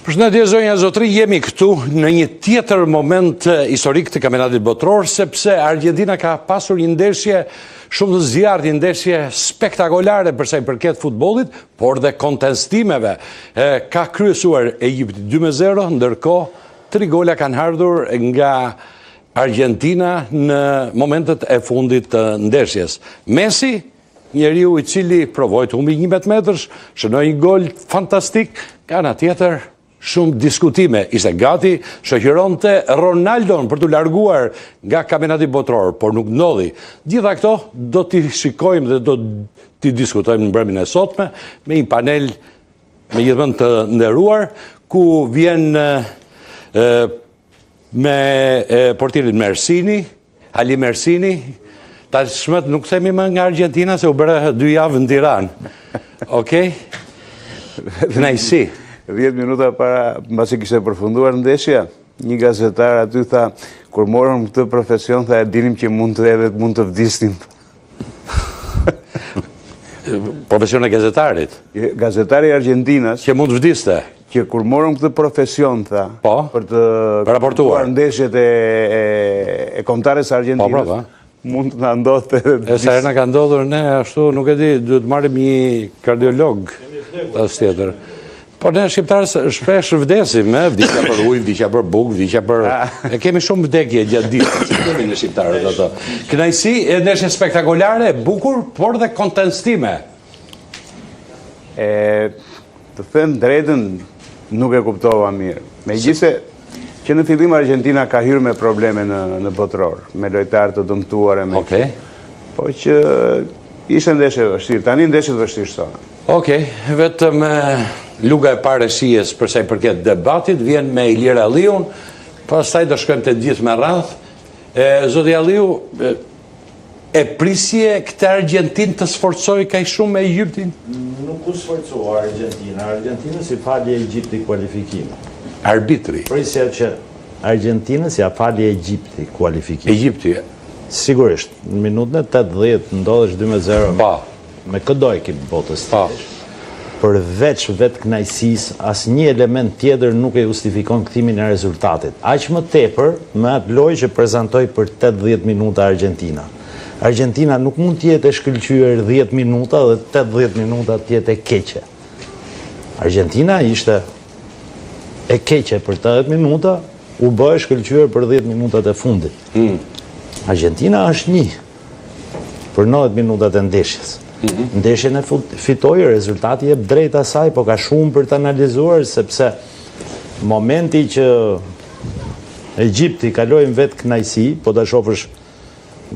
Përshëndetje zonja zotërinj, jemi këtu në një tjetër moment historik të kampionatit botëror, sepse Argentina ka pasur një ndeshje shumë të zjarrtë, një ndeshje spektakolare për sa i përket futbollit, por dhe kontestimeve. Ka kryesuar Egjipti 2-0, ndërkohë tri gola kanë ardhur nga Argentina në momentet e fundit të ndeshjes. Messi Njeriu i cili provoi të humbi 11 metërsh, shënoi një gol fantastik, nga ana tjetër shumë diskutime. Ishte gati, shoqëronte Ronaldon për t'u larguar nga kampionati botëror, por nuk ndodhi. Gjitha këto do t'i shikojmë dhe do t'i diskutojmë në mbrëmjen e sotme me një panel me gjithë mend të nderuar, ku vjen me portierin Mersini, Ali Mersini, tashmë nuk themi më nga Argentina se u bëre dy javë në Tiranë. Okej? Kënaqësi. 10 minuta para, mbasi kishte përfunduar ndeshja, një gazetar aty tha, kur morëm këtë profesion, tha e dinim që mund të edhe mund të vdisnim. Profesionin e gazetarit. Gazetari argjentinas. Që mund të vdiste. Që kur morëm këtë profesion, tha, po, për të raportuar ndeshjet e, e, e kombëtares së Argjentinës, po, pra, po. mund të na ndodhte edhe të E sa herë na ka ndodhur ne, ashtu, nuk e di, duhet marrim një kardiolog, tas tjetër. Po ne shqiptarët shpesh vdesim, e, vdiqa për ujë, vdiqa për bukë, vdiqa për... Ah. E kemi shumë vdekje gjatë ditës, që kemi ne shqiptarët ato. Kënaqësi, e ndeshje spektakolare, e bukur, por dhe kontestime. E, të them të drejtën, nuk e kuptova mirë. Megjithëse, që në fillim Argentina ka hyrë me probleme në, në botëror, me lojtarë të dëmtuar e me... Okej. Po që ishte ndeshje e vështirë, tani ndeshjet vështirësohen. Okej, vetëm luga e parë e shijes për sa i përket debatit vjen me Ilir Alliun, pastaj do shkojmë të gjithë me radhë. E, zoti Alliu, e prisje këtë Argjentinë të sforcojë kaq shumë me Egjiptin? Nuk u sforcua Argentina, Argentinës i fali Egjipti kualifikimin. Arbitri. Prisja që Argentinës ia fali Egjipti kualifikimin. Egjipti. Sigurisht, në minutën e 80 ndodhesh 2-0. Po. Me këdo ekip të botës Po. Përveç vetëkënaqësisë, asnjë element tjetër nuk e justifikon kthimin e rezultatit. Aq më tepër me atë lojë që prezantoi për 80 minuta Argentina. Argentina nuk mund të jetë e shkëlqyer 10 minuta dhe 80 minuta të jetë e keqe. Argentina ishte e keqe për 80 minuta, u bë e shkëlqyer për 10 minutat e fundit. Mm. Argentina është një për 90 minutat e ndeshjes. Mhm. Ndeshjen e fitoi, rezultati jep drejt asaj, po ka shumë për të analizuar, sepse momenti që Egjipti kaloi në vetëkënaqësi, po ta shofësh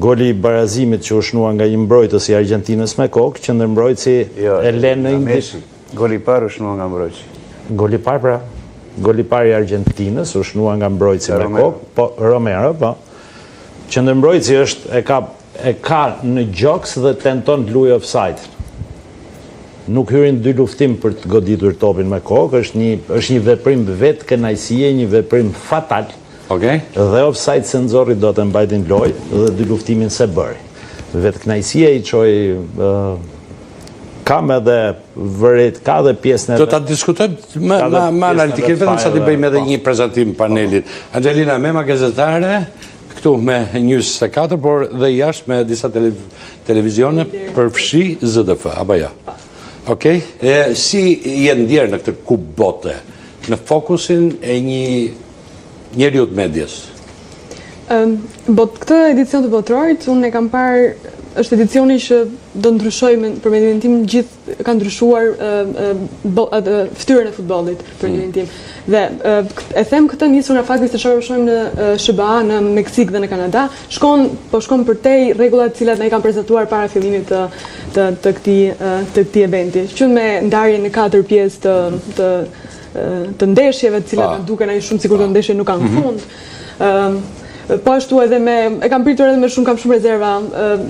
goli i barazimit që u shënua nga një mbrojtës i Argjentinës me kokë, qendërmbrojtësi jo, e len në një Goli i parë u shënua nga mbrojtësi. Goli i parë pra, goli i parë i Argjentinës u shënua nga mbrojtësi me kokë, po Romero, po. Qendërmbrojtësi është e ka e ka në gjoks dhe tenton të luajë offside. Nuk hyri në dyluftim për të goditur topin me kokë, është një është një veprim vetëkënaqësie, një veprim fatal. Okej. Dhe offside s'e nxorri dot e mbajti në lojë dhe dyluftimin s'e bëri. Vetëkënaqësia i çoi kam edhe vërejt, ka dhe pjesën e Do ta diskutojmë më më më analitikisht vetëm sa t'i bëjmë edhe po. një prezantim panelit. Po. Angelina Mema gazetare këtu me News 24, por dhe jashtë me disa tele, televizione përfshi ZDF, apo jo? Okej. E si je ndjerë në këtë kupë bote, në fokusin e një njeriu të medias? Ëm, bot këtë edicion të botërorit unë e kam parë është edicioni që do ndryshojë me, për mendimin tim gjithë ka ndryshuar fytyrën e futbollit për mendimin tim. Dhe e them këtë nisur nga fakti se çfarë shohim në SHBA, në Meksikë dhe në Kanada, shkon po shkon përtej rregullat të cilat na i kanë prezantuar para fillimit të të të këtij të këtij eventi. Që me ndarjen në katër pjesë të të të ndeshjeve, të cilat na duken ai shumë sikur këto ndeshje nuk kanë mhm. fund. Po ashtu edhe me e kam pritur edhe me shumë kam shumë rezerva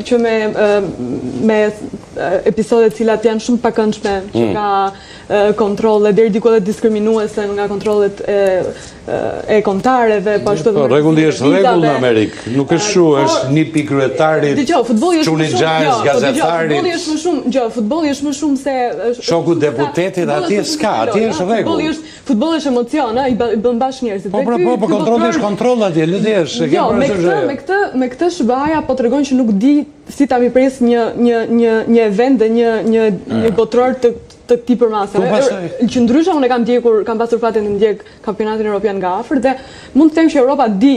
që me me episode të cilat janë shumë të pakëndshme, që mm. ka kontrolle deri diku edhe diskriminuese nga kontrollet e e kombëtareve, po ashtu edhe po, rregulli është rregull në Amerikë, nuk është kështu, po, është nipi i kryetarit. Dëgjo, futbolli është më shumë, jo, po, gazetarit. Futbolli është më shumë, dëgjo, futbolli është më shumë se shoku deputetit atje s'ka, atje është rregull. Futbolli është futbolli është emocion, ë, i bën bashkë njerëzit. Po, po, po, po kontrolli është kontroll atje, le të jesh, e ke jo, me këtë, me këtë, me këtë SHBA-ja po tregon që nuk di si ta mirëpresë një një një një event dhe një një një botëror të të këtij përmase. Po, që ndryshe unë e kam ndjekur, kam pasur fatin të ndjek kampionatin europian nga afër dhe mund të them që Europa di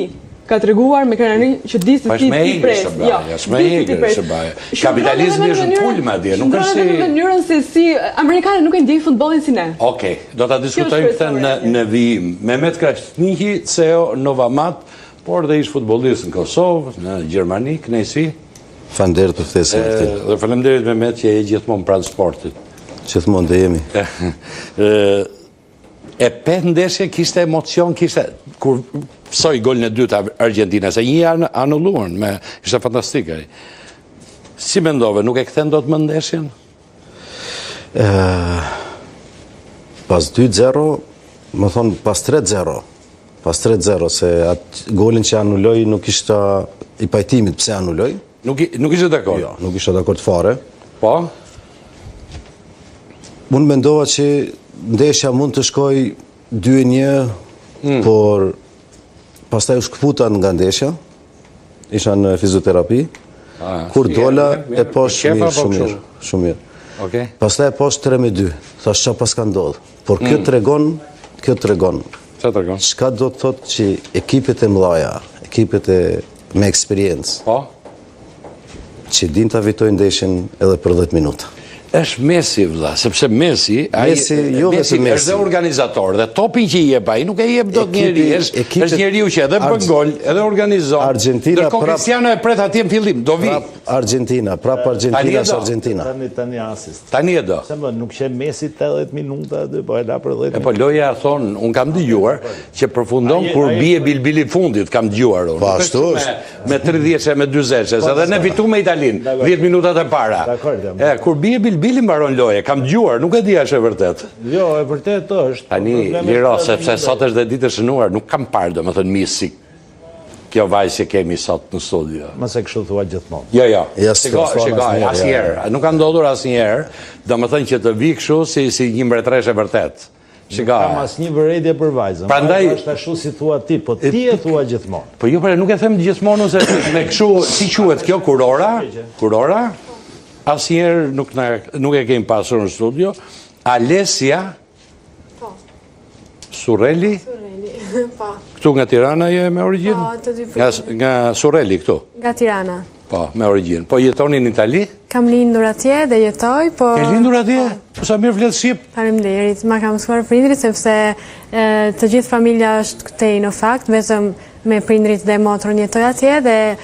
ka treguar me krenari që di se po, si t'i presë. Jo, është më e egër SHBA-ja. Kapitalizmi është në kulm atje, nuk është si... Në mënyrën se si amerikanët nuk e ndjejnë futbollin si ne. Okej, do ta diskutojmë këtë në në vijim. Mehmet Krasniqi, CEO Novamat, por dhe ish futbollist në Kosovë, në Gjermani, kënaqësi. Faleminderit për ftesën. Dhe faleminderit Mehmet që je gjithmonë pranë sportit. Gjithmonë dhe jemi. E pe ndeshjen kishte emocion, kishte kur pësoi golin e dytë Argentina, se një janë anulluar, me ishte fantastike. Si mendove, nuk e kthen dot më ndeshjen? Ë pas 2-0, me thonë pas 3-0. Pas 3-0 se atë golin që anuloi nuk ishte i pajtimit pse anuloi. Nuk nuk ishe dakord. Jo, nuk isha dakord fare. Po. Unë mendova që ndeshja mund të shkojë 2-1, mm. por pastaj u shkëputa nga ndeshja. Isha në fizioterapi. Ah, Kur dola e pashë mirë, shumë mirë, shumë mirë. Okej. Pastaj e pashë 3 me 2. Thashë ça paska ndodhë. Por kjo mm. tregon, kjo tregon. Ça tregon? Çka do të thotë që ekipet e mëdhaja, ekipet e me eksperiencë. Po. Që din ta fitojnë ndeshjen edhe për 10 minuta. Është Messi vëlla, sepse Messi, ai Messi, jo Messi, vetëm Messi. Është dhe organizator dhe topin që i jep ai nuk e jep dot njeri, është është njeriu që edhe bën gol, edhe organizon. Argentina prap Cristiano e pret atje në fillim, do vi. Prap Argentina, prap Argentina është Argentina. Tani tani asist. Tani e do. Se më nuk qe Messi 80 minuta aty, po e la për 10 E po loja thonë, unë kam dëgjuar që përfundon kur bie bilbili i fundit, kam dëgjuar unë. Po ashtu është. Me 30 me 40, se edhe ne fitum me Italinë, 10 minutat e para. E kur bie bilbili mbaron loja, kam dëgjuar, nuk e di a është e vërtetë. Jo, e vërtetë është. Tani, Liro, sepse sot është dhe ditë e shënuar, nuk kam parë domethënë miss si kjo vajzë që kemi sot në studio. Mos e kështu thua gjithmonë. Jo, jo. Ja, shiko, shiko, asnjëherë. Nuk ka ndodhur asnjëherë, domethënë që të vi kështu si si një mbretëreshë e vërtetë. Shiko. Nuk kam asnjë vërejtje për vajzën. Prandaj është ashtu si thua ti, po ti e thua gjithmonë. Po jo, pra nuk e them gjithmonë ose me kështu si quhet kjo kurora? Kurora? Asnjëherë nuk na nuk e kemi pasur në studio. Alesia Po. Surreli? Surreli, po. Këtu nga Tirana je me origjinë? Po, të dy nga, nga Surreli këtu? Nga Tirana. Po, me origjinë. Po jetoni në Itali? Kam lindur atje dhe jetoj, po... Ke lindur atje? Po sa mirë flet shqip? Faleminderit. Ma kanë mësuar prindërit sepse e, të gjithë familja është këtej në fakt, vetëm me prindërit dhe motrën jetoj atje dhe e,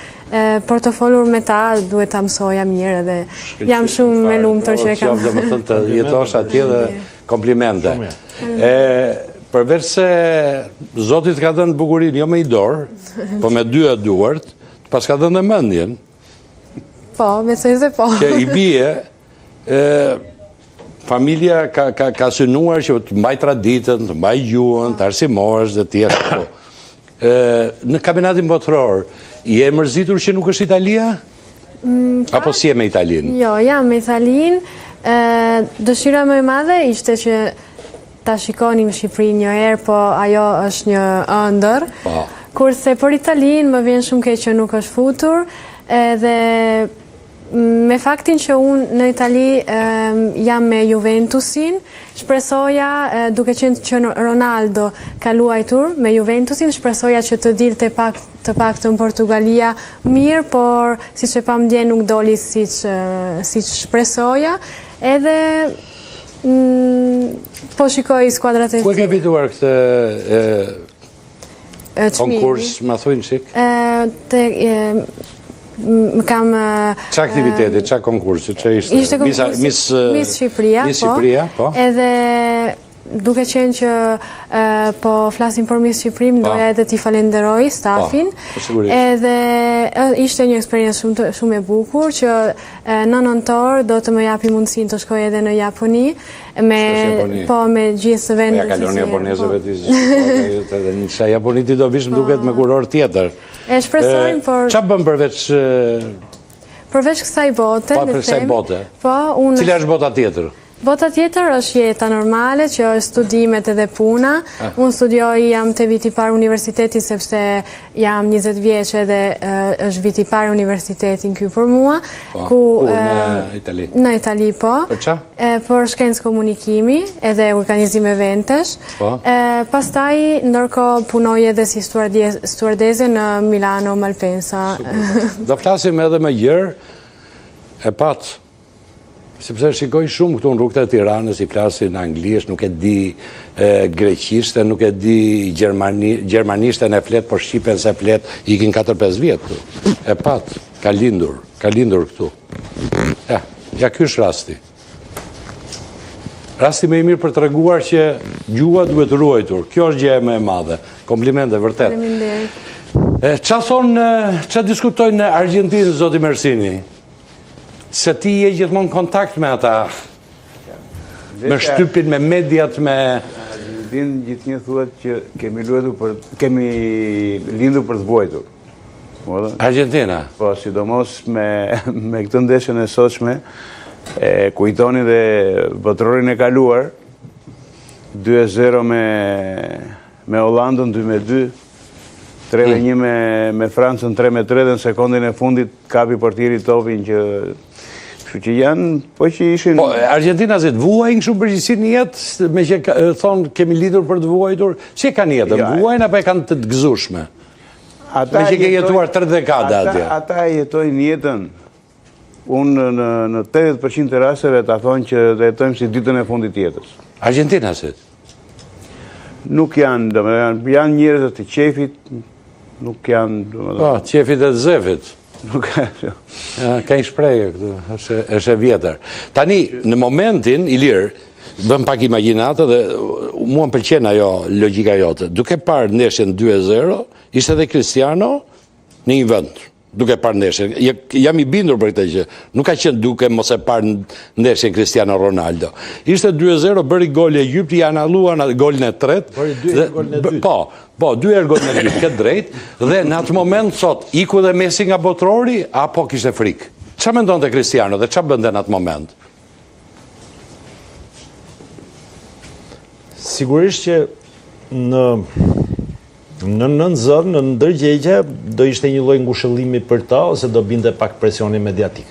për të folur me ta duhet ta mësoja mirë dhe jam shumë e lumtur që e kam. Domethënë të jetosh atje dhe Komplimente. E, përveç se Zoti të ka dhënë bukurinë, jo me një dorë, po me dyja duart, të paska dhënë dhe mendjen. Po, besoj se po. Që i bie, e, familja ka, ka, ka synuar që të mbajë traditën, të mbajë gjuhën, të arsimohesh dhe të jesh këtu. E, në kampionatin botëror, je e mërzitur që nuk është Italia? Mm, Apo s'je me Italinë? Jo, jam me Italinë. Dëshira më e madhe ishte që ta shikonim Shqipërinë një herë, po ajo është një ëndërr. Po. Kurse për Italinë më vjen shumë keq që nuk është futur, edhe me faktin që unë në Itali jam me Juventusin, shpresoja, duke qenë që Ronaldo ka luajtur me Juventusin, shpresoja që të dilte pak Të paktën Portugalia mirë, por siç e pamë dje nuk doli siç siç shpresoja. Edhe mm, po shikoj skuadrat e Ku e ke fituar këtë konkurs, ma thuaj një çik? Te më kam Ça aktiviteti, ça konkursi, ça ishte? Ishte konkursi Miss Miss Shqipëria, Miss po. Shqipëria, po. Edhe. Duke qenë që po flasim për Miss Shqipërinë, po. doja edhe t'i falenderoj stafin. Po, po, edhe ishte një eksperiencë shumë shumë e bukur që në nëntor do të më japi mundësinë të shkoj edhe në Japoni me po me gjithë vendin. Ja kalon japonezëve ti. Edhe në sa Japoni ti do vish më duket me kurorë tjetër. E shpresojmë por Ça bën përveç Përveç kësaj bote, po, përveç kësaj bote. Po, unë Cila është bota tjetër? Bota tjetër është jeta normale, që është studimet edhe puna. Ah. Unë studioj, jam te viti i parë universiteti, sepse jam 20 vjeç edhe është viti i parë universitetin ky për mua. Po, ku, në Itali? Në Itali, po. Për ça? Për shkencë komunikimi edhe organizim eventesh. Po. Pastaj, ndërkohë, punoj edhe si stewardeze në Milano Malpensa. Do flasim edhe më gjerë, e patë Sepse shikoj shumë këtu në rrugët e Tiranës, i flasin anglisht, nuk e di greqishten, nuk e di gjermanishten e flet, por shqipen s'e flet, ikin 4-5 vjet këtu. E patë, ka lindur, ka lindur këtu. Ja, ja ky është rasti. Rasti më i mirë për të treguar që gjuha duhet ruajtur. Kjo është gjëja më e madhe. Komplimente, vërtet. Faleminderit. Ça thonë, ça diskutojnë në Argjentinë, zoti Mersini? Se ti je gjithmonë në kontakt me ata, me shtypin, me mediat, me... Argjentinë gjithnjë thuhet që kemi luajtur për kemi lindur për të vuajtur. Argjentina. Po, sidomos me me këtë ndeshjen e sotshme, e kujtoni dhe botërorin e kaluar 2-0 me Me Hollandën 2 me 2, 3 me 1 me, me Francën 3 me 3 dhe në sekondin e fundit kapi portieri topin që Kështu që janë, po që ishin... Po, Argjentinasit vuajnë kështu përgjithësi në jetë, meqë thonë kemi lindur për të vuajtur, si e kanë jetën, jo, vuajnë apo e kanë të gëzueshme? Ata meqë ke jetuar 3 dekada atje. Ata jetojnë jetën, unë në, në 80% të rasteve ta thonë që dhe jetojmë si ditën e fundit të jetës. Argjentinasit? Nuk janë, domethënë, janë njerëz të qejfit, nuk janë, domethënë. Po, qejfit e të zefit. Nuk janë. Ka një shprehje këtu, është është e vjetër. Tani në momentin Ilir bën pak imagjinatë dhe mua më pëlqen ajo logjika jote. Duke parë ndeshjen 2-0, ishte edhe Cristiano në një vend. Duke parë ndeshjen, jam i bindur për këtë gjë. Nuk ka qenë duke mos e parë ndeshjen Cristiano Ronaldo. Ishte 2-0, bëri gol Egjipti, ia anulluan golin e tretë. Bëri dy herë golin e dytë. Po, po, dy herë golin e dytë, ke të drejtë. Dhe në atë moment thotë, iku dhe Messi nga botërori apo kishte frikë? Ça mendonte Cristiano dhe ça bënte në atë moment? Sigurisht që në Në nënzë, në ndërgjegje, do ishte një lloj ngushëllimi për të ose do binte pak presioni mediatik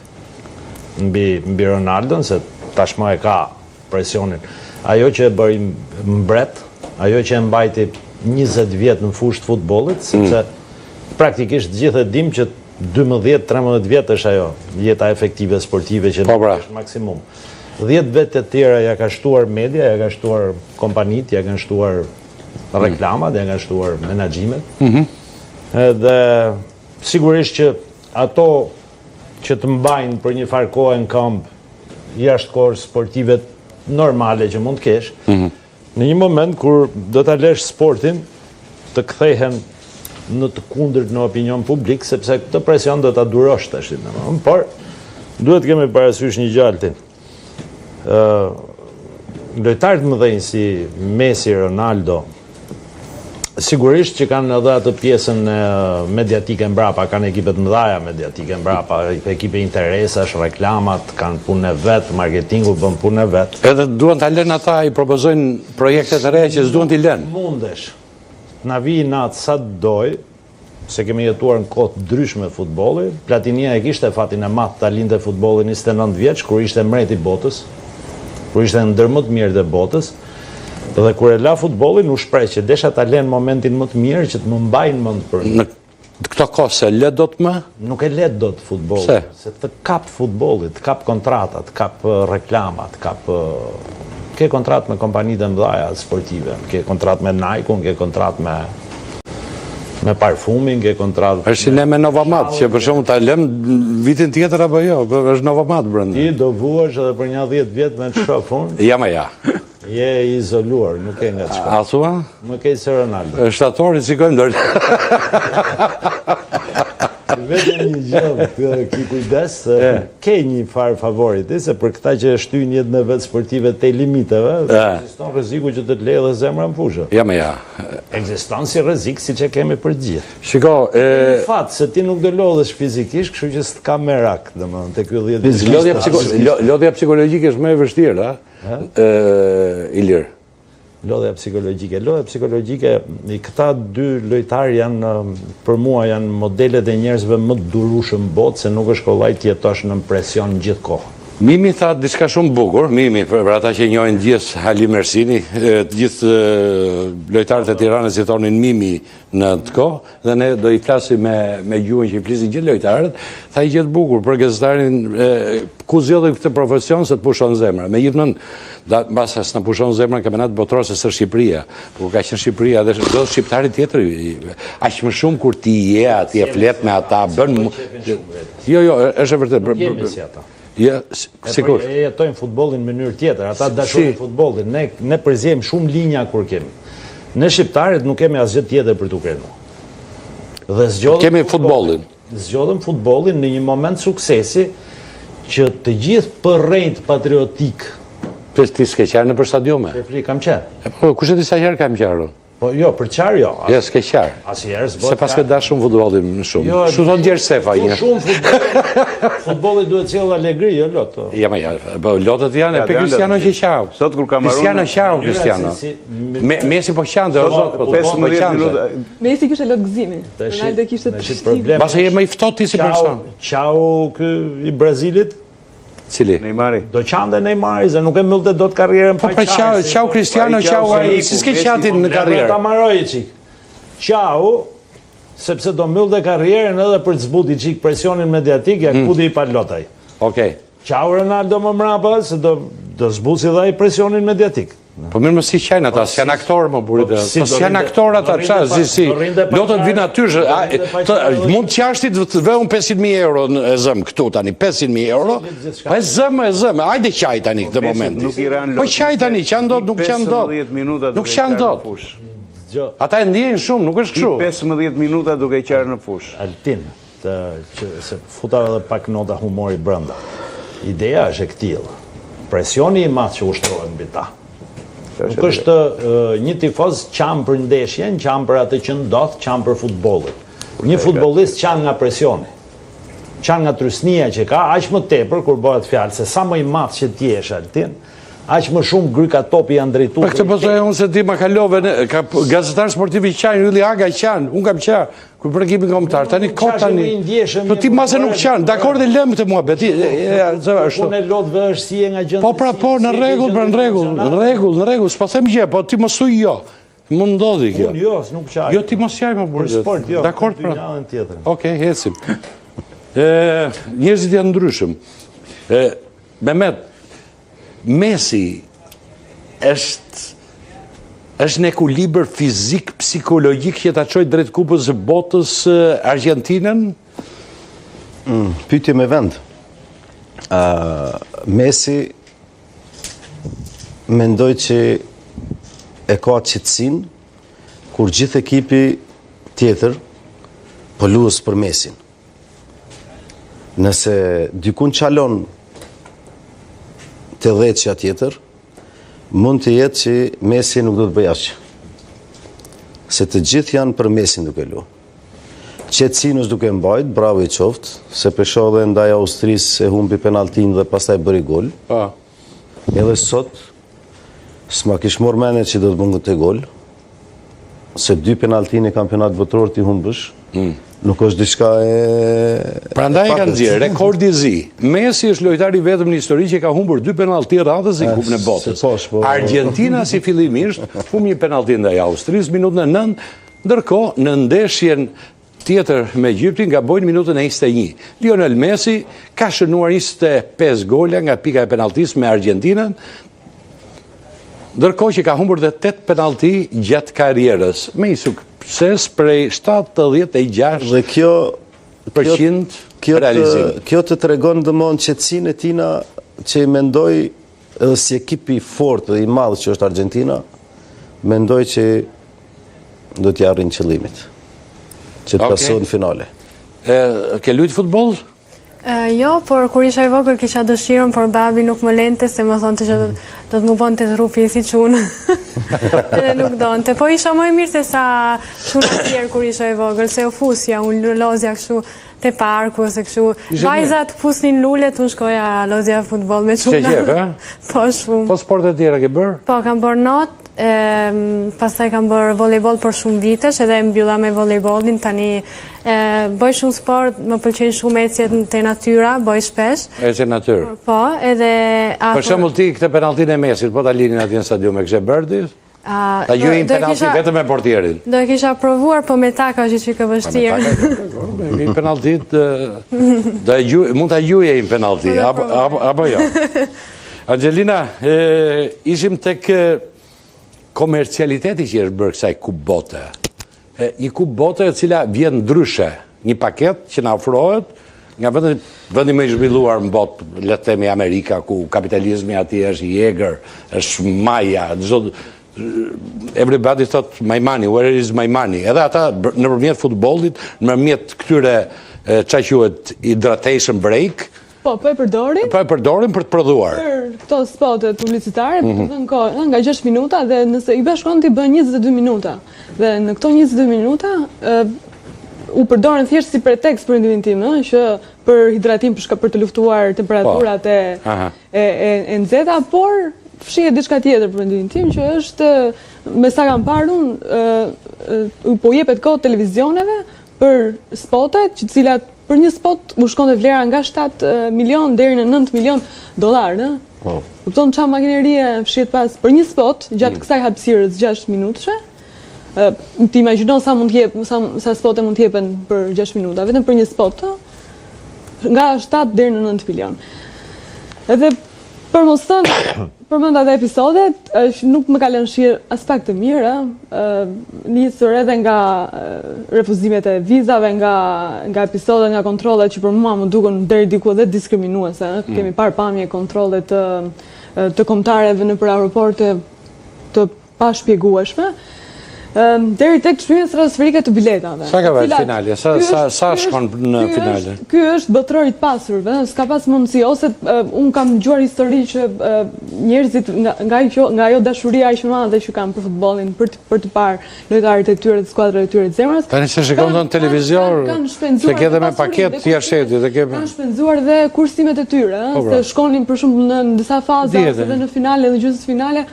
mbi mbi Ronaldon se tashmë e ka presionin. Ajo që e bëri mbret, ajo që e mbajti 20 vjet në fushë të futbollit, sepse mm. praktikisht të gjithë e dimë që 12-13 vjet është ajo jeta efektive sportive që po, pra. është maksimum. 10 vjet të tjera ja ka shtuar media, ja ka shtuar kompanitë, ja kanë shtuar reklamat, ja kanë shtuar menaxhimet. Mhm. Edhe sigurisht që ato që të mbajnë për një farë kohe në këmbë jashtë kohës sportive normale që mund të kesh, mhm. në një moment kur do ta lësh sportin të kthehen në të kundërt në opinion publik, sepse këtë presion do ta durosh tash, domethënë, por duhet të kemi parasysh një gjë Altin. Lojtarë të mëdhenj si Messi, Ronaldo, sigurisht që kanë edhe atë pjesën mediatike mbrapa, kanë ekipe të mëdhaja mediatike mbrapa, ekipe interesash, reklamat, kanë punën e vet, marketingu bën punën e vet. Edhe duan ta lënë ata, i propozojnë projekte të reja që s'duan t'i lënë. Mundesh. Na vijë inat sa të dojë, se kemi jetuar në kohë të ndryshme futbolli, Platinia e kishte fatin e madh ta linte futbollin 29 vjeç kur ishte mbreti i botës, kur ishte ndër më të mirët e botës, dhe kur e la futbollin u shpreh që desha ta lë në momentin më të mirë që të më mbajnë mend për Në këto kohë s'e lë dot më? Nuk e lë dot futbollin. Pse? Se të kap futbolli, të kap kontrata, të kap reklama, të kap ke kontratë me kompanitë e mëdha sportive, ke kontratë me Nike-un, ke kontratë me me parfumin, ke kontratë Është si ne me Novamat, që për shembull ta lëm vitin tjetër apo jo, po është Novamat brenda. Ti do vuash edhe për nja 10 vjet me të shoh unë. Ja ma ja. Je i izoluar, nuk ke nga çka. A thua? Më keq se Ronaldo. Shtatori shikojmë ndër. Vetëm një gjë, ki kujdes, ke një farë favori ti, se për këta që e shtyjnë jetën e vet sportive tej limiteve, ekziston rreziku që të të lejë dhe zemra në fushë. Ja me ja. Ekziston si rrezik, siç e kemi për të gjithë. Shiko, e... Fat, se ti nuk do lodhesh fizikisht, kështu që s'të ka merak, domethënë, te ky 10 Lodhja, psiko, lodhja psikologjike është më e vështirë, a? Ilir. Lodhja psikologjike. Lodhja psikologjike, këta dy lojtarë janë, për mua, janë modelet e njerëzve më të durueshëm në botë, se nuk është kollaj të jetosh nën presion gjithë kohën. Mimi tha diçka shumë bukur, Mimi, për ata që njohin gjithë Hali Mersini, të gjithë lojtarët e Tiranës i thonin Mimi në atë kohë, dhe ne do i flasim me, me gjuhën që i flisin gjithë lojtarët, tha një gjë të bukur për gazetarin, ku zgjodhe këtë profesion se të pushon zemra. Me gjithë mend, mbase s'na pushon zemra në kampionat botëror se s'është Shqipëria, por ka qenë Shqipëria dhe do shqiptari tjetër, aq më shumë kur ti je atje flet me ata, bën... Jo, jo, është e vërtetë. Nuk jemi si ata. Ja, si kush? E jetojnë futbollin në mënyrë tjetër, ata dashurojnë futbollin, ne, ne përziejmë shumë linja kur kemi. Ne shqiptarët nuk kemi asgjë tjetër për t'u krenuar. Dhe zgjodhëm kemi futbollin. Zgjodhëm futbollin në një moment suksesi që të gjithë përrenjtë patriotikë. Pse ti s'ke qarë nëpër stadiume? Shefli, kam qenë. Po, kush e di sa herë kam qarë? Po jo, për qarë jo. Jo, s'ke qarë. Asnjëherë s'bëhet. Se paske dashur shumë futbollin më shumë. Jo, Kështu thonë Gjergj Sefa një. Shumë futbolli. Futbolli duhet sjellë alegri, jo lot. Ja, ma ja, po lotët janë e pe Cristiano që qau. Sot kur ka marrë. Cristiano qau Cristiano. Me Messi po qante, o zot, po 15 minuta. Messi kishte lot gëzimi. Ronaldo kishte trishtim. Mbase je më i ftohtë ti si person. Qau ky i Brazilit, Cili? Neymari. Do qante Neymari, se nuk e mbyllte dot karrierën po, pa po, qarë. Po, qau Cristiano, qau ai, si s'ke qarë ti në karrierë? Ta mbaroj i çik. Qau, sepse do mbyllte karrierën edhe për të zbuti çik presionin mediatik, ja mm. këputi i pa lot ai. Okej. Qau Ronaldo më mrapa, se do, do zbusi dhe ai presionin mediatik. Po mirë më si qajnë ata, si janë aktorë më burrit, po, po si janë aktorë ata, ça, si, si, lotët vijnë aty, mund të qash ti të vë unë 500.000 euro e zëmë këtu tani, 500.000 euro, po e zëmë, e zëmë, ajde qaj tani këtë moment. Po qaj tani, qan dot, nuk qan dot, nuk qan dot. Ata e ndjejnë shumë, nuk është kështu. 15 minuta duke qarë në fushë. Altin, Të, që se futa edhe pak nota humori brenda. Ideja është e këtillë. Presioni i madh që ushtrohet mbi ta. Nuk është një tifoz qan për ndeshjen, qan për atë që ndodh, qan për futbollin. Një futbollist qan nga presioni. Qan nga trysnia që ka, aq më tepër kur bëhet fjalë se sa më i madh që ti jesh Altin, aq më shumë gryka topi janë drejtuar. Po këtë po thoja unë se ti ma kalove, ka gazetar sportiv i qajnë, Ylli Aga qan, unë kam qarë. Kur për ekipin kombëtar, tani kot tani. Po ti mbase nuk qan, dakord e lëmë këtë muhabet. Është. Punë e lotëve është si e nga gjendja. Po pra po, në rregull, pra në rregull, në rregull, në rregull, s'po them gjë, po ti mos thuj jo. Mund ndodhi kjo. Unë jo, nuk qaj. Jo ti mos qaj më burrë. Për sport jo. Dakord pra. Okej, ecim. Ë, njerëzit janë ndryshëm. Ë, Mehmet, Messi është është në ekuilibër fizik psikologjik që ta çojë drejt Kupës së Botës Argjentinën? Mm, pyetje me vend. Uh, Messi mendoj që e ka qetësinë kur gjithë ekipi tjetër po lues për Messin. Nëse dikun çalon te dhjetëshja tjetër, mund të jetë që Messi nuk do të bëjë asgjë. Se të gjithë janë për Messin duke lu. Qetësinë është duke mbajt, bravo i qoftë, se pe shoh dhe ndaj Austrisë e humbi penaltin dhe pastaj bëri gol. Po. Edhe sot, s'ma kish marrë mendja që do të bënte gol, se dy penalti në kampionat botëror t'i humbësh, hmm. nuk është diçka e... Prandaj e kanë nxjerrë, rekordi i zi. Messi është lojtari i vetëm në histori që ka humbur dy penalti radhës në Kupën e Botës. Po. Argentina si fillimisht humb një penalti ndaj Austrisë minutën e 9, ndërkohë në ndeshjen tjetër me Egjiptin gabojnë minutën e 21. Lionel Messi ka shënuar 25 gola nga pika e penalltisë me Argjentinën, ndërkohë që ka humbur dhe 8 penallti gjatë karrierës, me një sukses prej 76 dhe kjo përqind kjo realizim. Kjo të tregon domethënë qetësinë e tina që mendoj. edhe si ekip i fortë dhe i madh që është Argentina, mendoj që do t'ia arrijnë qëllimit, që të plasohen në finale. E, ke lujtë futboll? Jo, por kur isha e vogël kisha dëshirën, por babi nuk më lente se më thonte që do të m'u bënte trupi si çun. Edhe nuk donte. Po isha më e mirë se sa çunat tjerë kur isha e vogël, se u fusja, unë lozja kështu te parku ose kështu. Vajzat fusnin lulet, unë shkoja lozja futboll me çuna. Ke qejf, e? Po shumë. Po sporte tjera ke bërë? Po, kam bërë not, pastaj kam bërë volejboll për shumë vitesh edhe e mbylla me volejbollin, tani bëj shumë sport, më pëlqejnë shumë ecjet te natyra, bëj shpesh. Ecje në natyrë? Po, edhe... Për shembull ti këtë penalltinë e Messit, po ta linin atje në stadium, e kishe bërë ti? Ta gjuajë një penallti vetëm me portierin. Do e kisha provuar, po me taka është çikë vështirë. Po, me një penallti, mund ta gjuaje një penallti, apo jo. Angelina, ishim tek komercialiteti që është bërë kësaj kupë bote. Një kupë bote e cila vjen ndryshe, një paketë që na ofrohet nga vendi, vendi më i zhvilluar në botë, le të themi Amerika, ku kapitalizmi atje është i egër, është maja, çdo everybody thot my money, where is my money? Edhe ata nëpërmjet futbollit, nëpërmjet këtyre ça quhet hydratation break, Po, po e përdorin. Po e përdorin për të prodhuar. Për këto spotet publicitare, për të mhm. dhënë kohë, nga 6 minuta dhe nëse i bashkon ti bën 22 minuta. Dhe në këto 22 minuta u përdoren thjesht si pretekst për mendimin tim, ëh, që për hidratim për, për të luftuar temperaturat po. e e e, e nxehta, por fshihet diçka tjetër për mendimin tim që është me sa kam parë unë, po jepet kohë televizioneve për spotet, që të cilat për një spot u shkonte vlera nga 7 milion deri në 9 milion dollar, ë? Po. Kupton ça makinerie fshihet pas për një spot gjatë mm. kësaj hapësirës 6 minutëshe? Ë ti imagjino sa mund të jep, sa sa spote mund të jepen për 6 minuta, vetëm për një spot, ë? Nga 7 deri në 9 milion. Edhe Për mos thënë, përmenda dhe episodet, është nuk më ka lënë shije aspak të mirë, ë, nisur edhe nga refuzimet e vizave, nga nga episodet, nga kontrollet që për mua më duken deri diku edhe diskriminuese, ë. Mm. Kemi parë pamje kontrolle të të kombëtareve nëpër aeroporte të pashpjegueshme, deri tek çmimet stratosferike të biletave. Sa ka vajt finalja? Sa sa sa shkon në finale? Ky është botëror i të pasurve, s'ka pas mundësi ose un kam dëgjuar histori që njerëzit nga nga ajo nga ajo dashuria aq e madhe që kanë për futbollin, për të, për të parë lojtarët e tyre të skuadrave të tyre të zemrës. Tani se shikon në televizor, se ke edhe me paketë jashtë shtetit, dhe ke kanë shpenzuar dhe kursimet e tyre, ëh, po, pra. se shkonin për shembull në disa faza ose edhe në finale, në gjysmëfinale,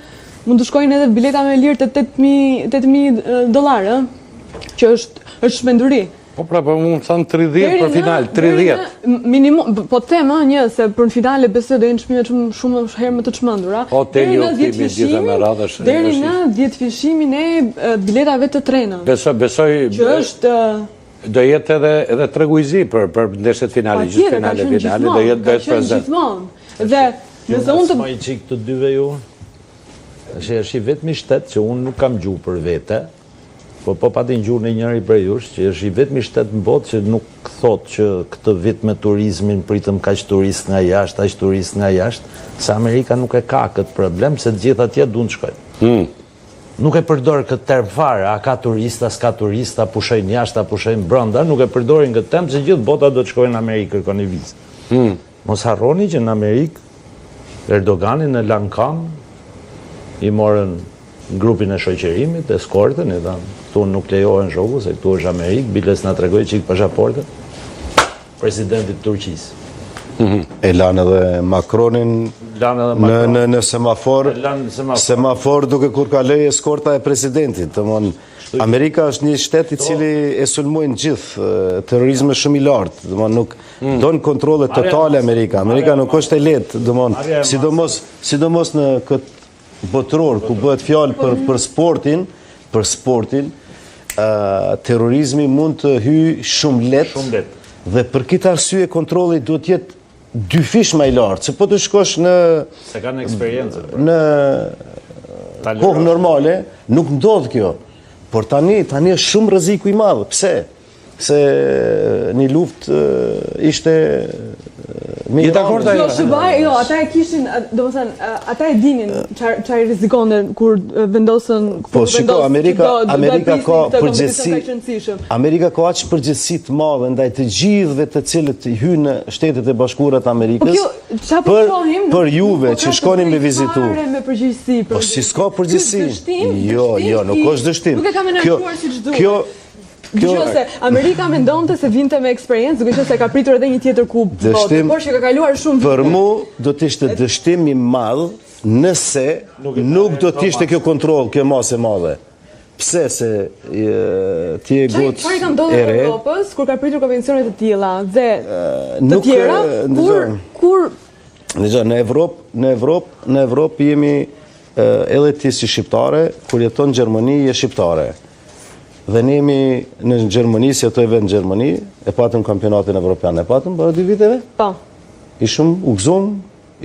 Mund të shkojnë edhe bileta më lirë te 8000 dollarë, ë? Që është është çmenduri. Po pra, po më thanë 30 për final, 30. Minimum, po të them, ë, një se për në finale besoj do jenë çmimet shumë shumë herë më të çmendura. Hoteli u kthimi gjithë me radhë është. Deri në dhjetëfishimin e biletave të trenave. Besoj, besoj që është do jetë edhe edhe tregu i zi për për ndeshjet finale, gjithë finale, finale do jetë do jetë prezent. Gjithmonë. Dhe nëse unë të Ju çik të dyve ju. Është është i vetmi shtet që unë nuk kam gjuhë për vete, po po pati gjuhë në njëri prej jush, që është i vetmi shtet në botë që nuk thotë që këtë vit me turizmin pritëm kaq turistë nga jashtë, aq turistë nga jashtë, se Amerika nuk e ka këtë problem, se të gjithë atje duan të shkojnë. Hmm. Nuk e përdor këtë term fare, a ka turista, s'ka turista, pushojnë jashtë, a pushojnë brenda, nuk e përdorin këtë term, se gjithë bota do të shkojnë në Amerikë, kërkoni vizë. Hmm. Mos harroni që në Amerikë Erdoganin e lanë n'kamë, i morën grupin e shoqërimit, eskortën, i thanë, këtu nuk lejohen shoku, se këtu është Amerikë, biles na tregoi çik pashaportën, presidentit të Turqisë. Mhm. E lanë edhe Macronin në, në, në semafor, semafor duke kur kaloi eskorta e presidentit. Domthon, Amerika është një shtet i cili e sulmojnë gjithë, terrorizmi është shumë i lartë, domthon nuk mm. don kontrolle totale Amerika. Amerika nuk është e lehtë, domthon, sidomos sidomos në këtë botëror ku bëhet fjalë për për sportin, për sportin, ë terrorizmi mund të hyjë shumë lehtë. Shumë lehtë. Dhe për këtë arsye kontrolli duhet të jetë dyfish më i lartë, se po të shkosh në se kanë eksperiencë. Pra. Në kohë normale nuk ndodh kjo. Por tani tani është shumë rreziku i madh. Pse? Se një luftë ishte. Je dakord ajo? Jo, SHBA, jo, ata e kishin, domethënë, ata e dinin çfarë çfarë rrezikonte kur vendosën kur po, shiko, Amerika, Amerika ka përgjegjësi. Amerika ka aq përgjegjësi të madhe ndaj të gjithëve të cilët hyjnë në Shtetet e Bashkuara të Amerikës. Po kjo, çfarë po shohim? Për juve po që shkoni me vizitu. Me përgjegjësi. Po si s'ka përgjegjësi? Jo, jo, nuk është dështim. Nuk e ka menaxhuar siç duhet. Kjo Kjo se Amerika mendonte se vinte me eksperiencë, duke qenë se ka pritur edhe një tjetër kupë bote, por që ka kaluar shumë vite. Për mu do të ishte dështim i madh nëse nuk do të ishte kjo kontroll, kjo masë e madhe. Pse se ti je goc e re? Çfarë ka ndodhur në Europës kur ka pritur kompeticione të tilla dhe të tjera kur kur Dëgjo, në Evropë, në Evropë, në Evropë jemi edhe ti si shqiptare, kur jeton në Gjermani, je shqiptare. Dhe ne jemi në Gjermani, si jetoj vetë në Gjermani, e patëm kampionatin evropian, e patëm para dy viteve? Po. Ishum, u gëzum,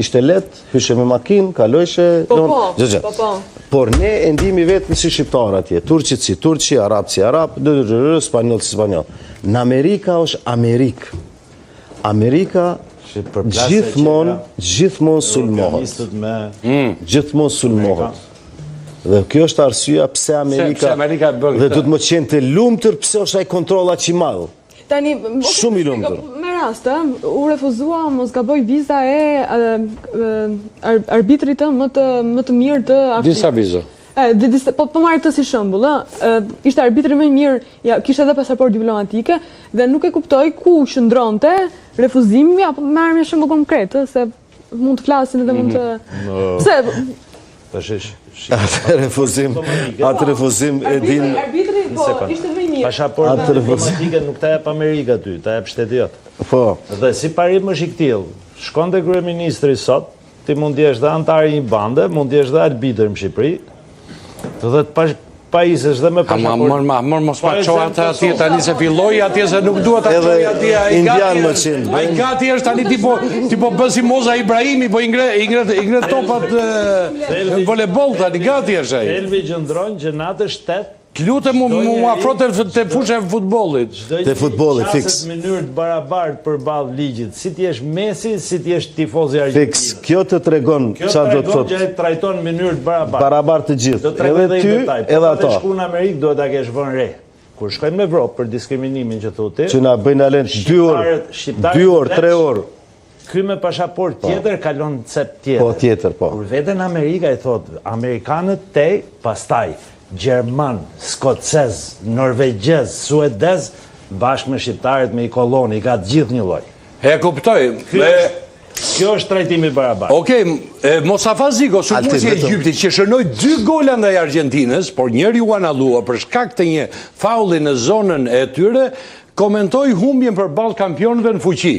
ishte lehtë, hyshe me makinë, kalojshe, po, po, gjë, po, po. Por ne e ndihemi vetëm si shqiptarë atje, turqit si turqi, arabët si arabë, dë, dë, dë, dë, spanjollët si spanjoll. Në Amerika është Amerikë. Amerika gjithmonë, gjithmonë sulmohet. Mm. Gjithmonë sulmohet. Dhe kjo është arsyeja pse Amerika, Amerika bën dhe duhet me qenë të lumtur pse është ai kontroll aq i madh. Tani, shumë i lumtur. Me rast, u refuzua mos gaboj viza e arbitrit më të më të mirë të Afrikës. Disa viza. E, dhe disa, po, po marr këtë si shembull, ë, ishte arbitri më i mirë, ja, kishte edhe pasaportë diplomatike dhe nuk e kuptoj ku qëndronte refuzimi apo marrim një shembull konkret, ë, se mund të flasin edhe mund të mhm. Pse? Tash atë refuzim, atë refuzim e din. Arbitri po ishte më i mirë. Pasaportë diplomatike nuk ta jep Amerika ty, ta jep shteti jot. Po. Dhe si parim është i këtillë, shkon te kryeministri sot, Ti mund të jesh dhe anëtar i një bande, mund të jesh dhe arbitër në Shqipëri, dhe të pajisesh dhe me pasaportë. Ama mor, mor mos ma po ço atë atje tani se filloi atje se nuk dua ta çoj atje ai gati. Më qind, ai gati është tani ti po ti po bën si Moza Ibrahimi, po i ngre i ngre i ngre topat në volejboll tani gati është ai. Thelbi qëndron që në atë shtet Të lutem mu mu afro te te fusha e futbollit. Te futbolli fiks. Në mënyrë të barabartë përballë ligjit, si të jesh Messi, si të jesh tifoz i Argjentinës. Fiks, kjo të tregon çfarë do të thotë. Kjo tregon që e trajton në mënyrë të barabartë. Barabartë të gjithë, edhe ty, edhe ata. Po të shku në Amerikë duhet ta kesh vënë re. Kur shkojmë në Evropë për diskriminimin që thu ti. Që na bëjnë alen 2 orë, 2 orë, 3 orë. Ky me pashaportë po. tjetër kalon në cep tjetër. Po tjetër, po. Kur vete në Amerikë ai thotë, amerikanët te, pastaj gjerman, skocez, norvegjez, suedez, bashkë me shqiptarët me i kolonë, i ka të gjithë një lloj. E kuptoj. Ky është Kjo është trajtimi i barabartë. Okej, Mostafa Ziko, sulmuesi i Egjiptit që shënoi dy gola ndaj Argjentinës, por njëri u anullua për shkak të një faulli në zonën e tyre, komentoi humbjen përballë kampionëve në fuqi.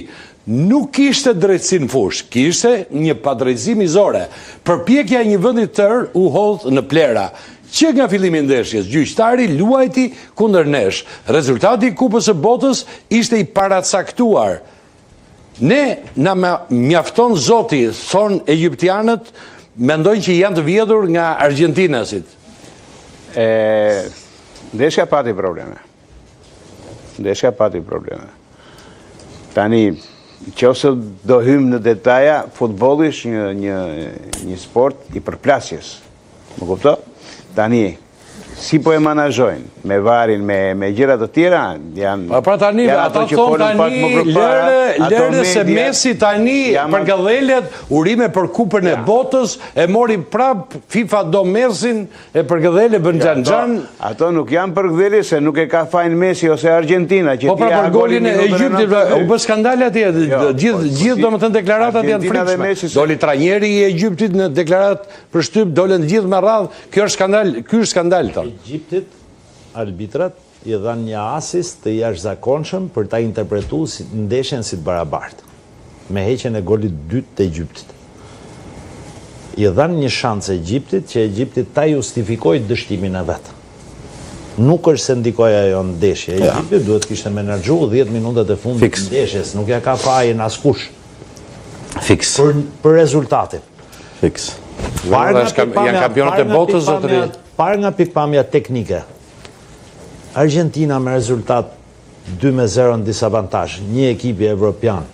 Nuk kishte drejtësi në fushë, kishte një padrejtësi mizore. Përpjekja e një vendi të tërë u hodh në plehra. Që nga fillimi i ndeshjes, gjyqtari luajti kundër nesh. Rezultati i Kupës së Botës ishte i paracaktuar. Ne na mjafton Zoti, thonë egjiptianët, mendojnë që janë të vjedhur nga argjentinasit. E, ndeshja pati probleme. Ndeshja pati probleme. Tani, qoftë se do hymë në detaja, futbolli është një, një, një sport i përplasjes. Më kupto? Tani, si po e manazhojnë, me VAR-in, me, me gjëra të tjera, janë... Pa, pra tani, janë ato që thonë tani, pak më përpara, lëre, lëre se Messi tani përkëdhelet, urime për kupën e botës, e mori prap, FIFA do Messin, E përkëdhel e bën xhan xhan. Ato nuk janë përkëdhelje se nuk e ka fajin Messi ose Argentina që po pra për golin e Egjiptit pra, u bë skandal atje, jo, gjithë po, gjithë domethënë deklaratat janë të frikshme. Doli trajneri i Egjiptit në deklaratë për shtyp, dolën të gjithë me radhë. Kjo është skandal, ky është skandal thonë. Egjiptit arbitrat i dhanë një asist të jashtëzakonshëm për ta interpretu ndeshjen si të barabartë, me heqjen e golit të dytë të Egjiptit. I dhanë një shans Egjiptit që Egjipti ta justifikojë dështimin e vet. Nuk është se ndikoi ajo në ndeshje. Egjipti duhet të kishte menaxhu 10 minutat e fundit të ndeshjes, nuk ja ka fajin askush. Fiks. Për për rezultatin. Fiks. Parë nga pikëpamja, janë kampionët e botës zotëri. Parë nga pikëpamja teknike. Argjentina me rezultat 2 me 0 në disavantazh, një ekipi evropian.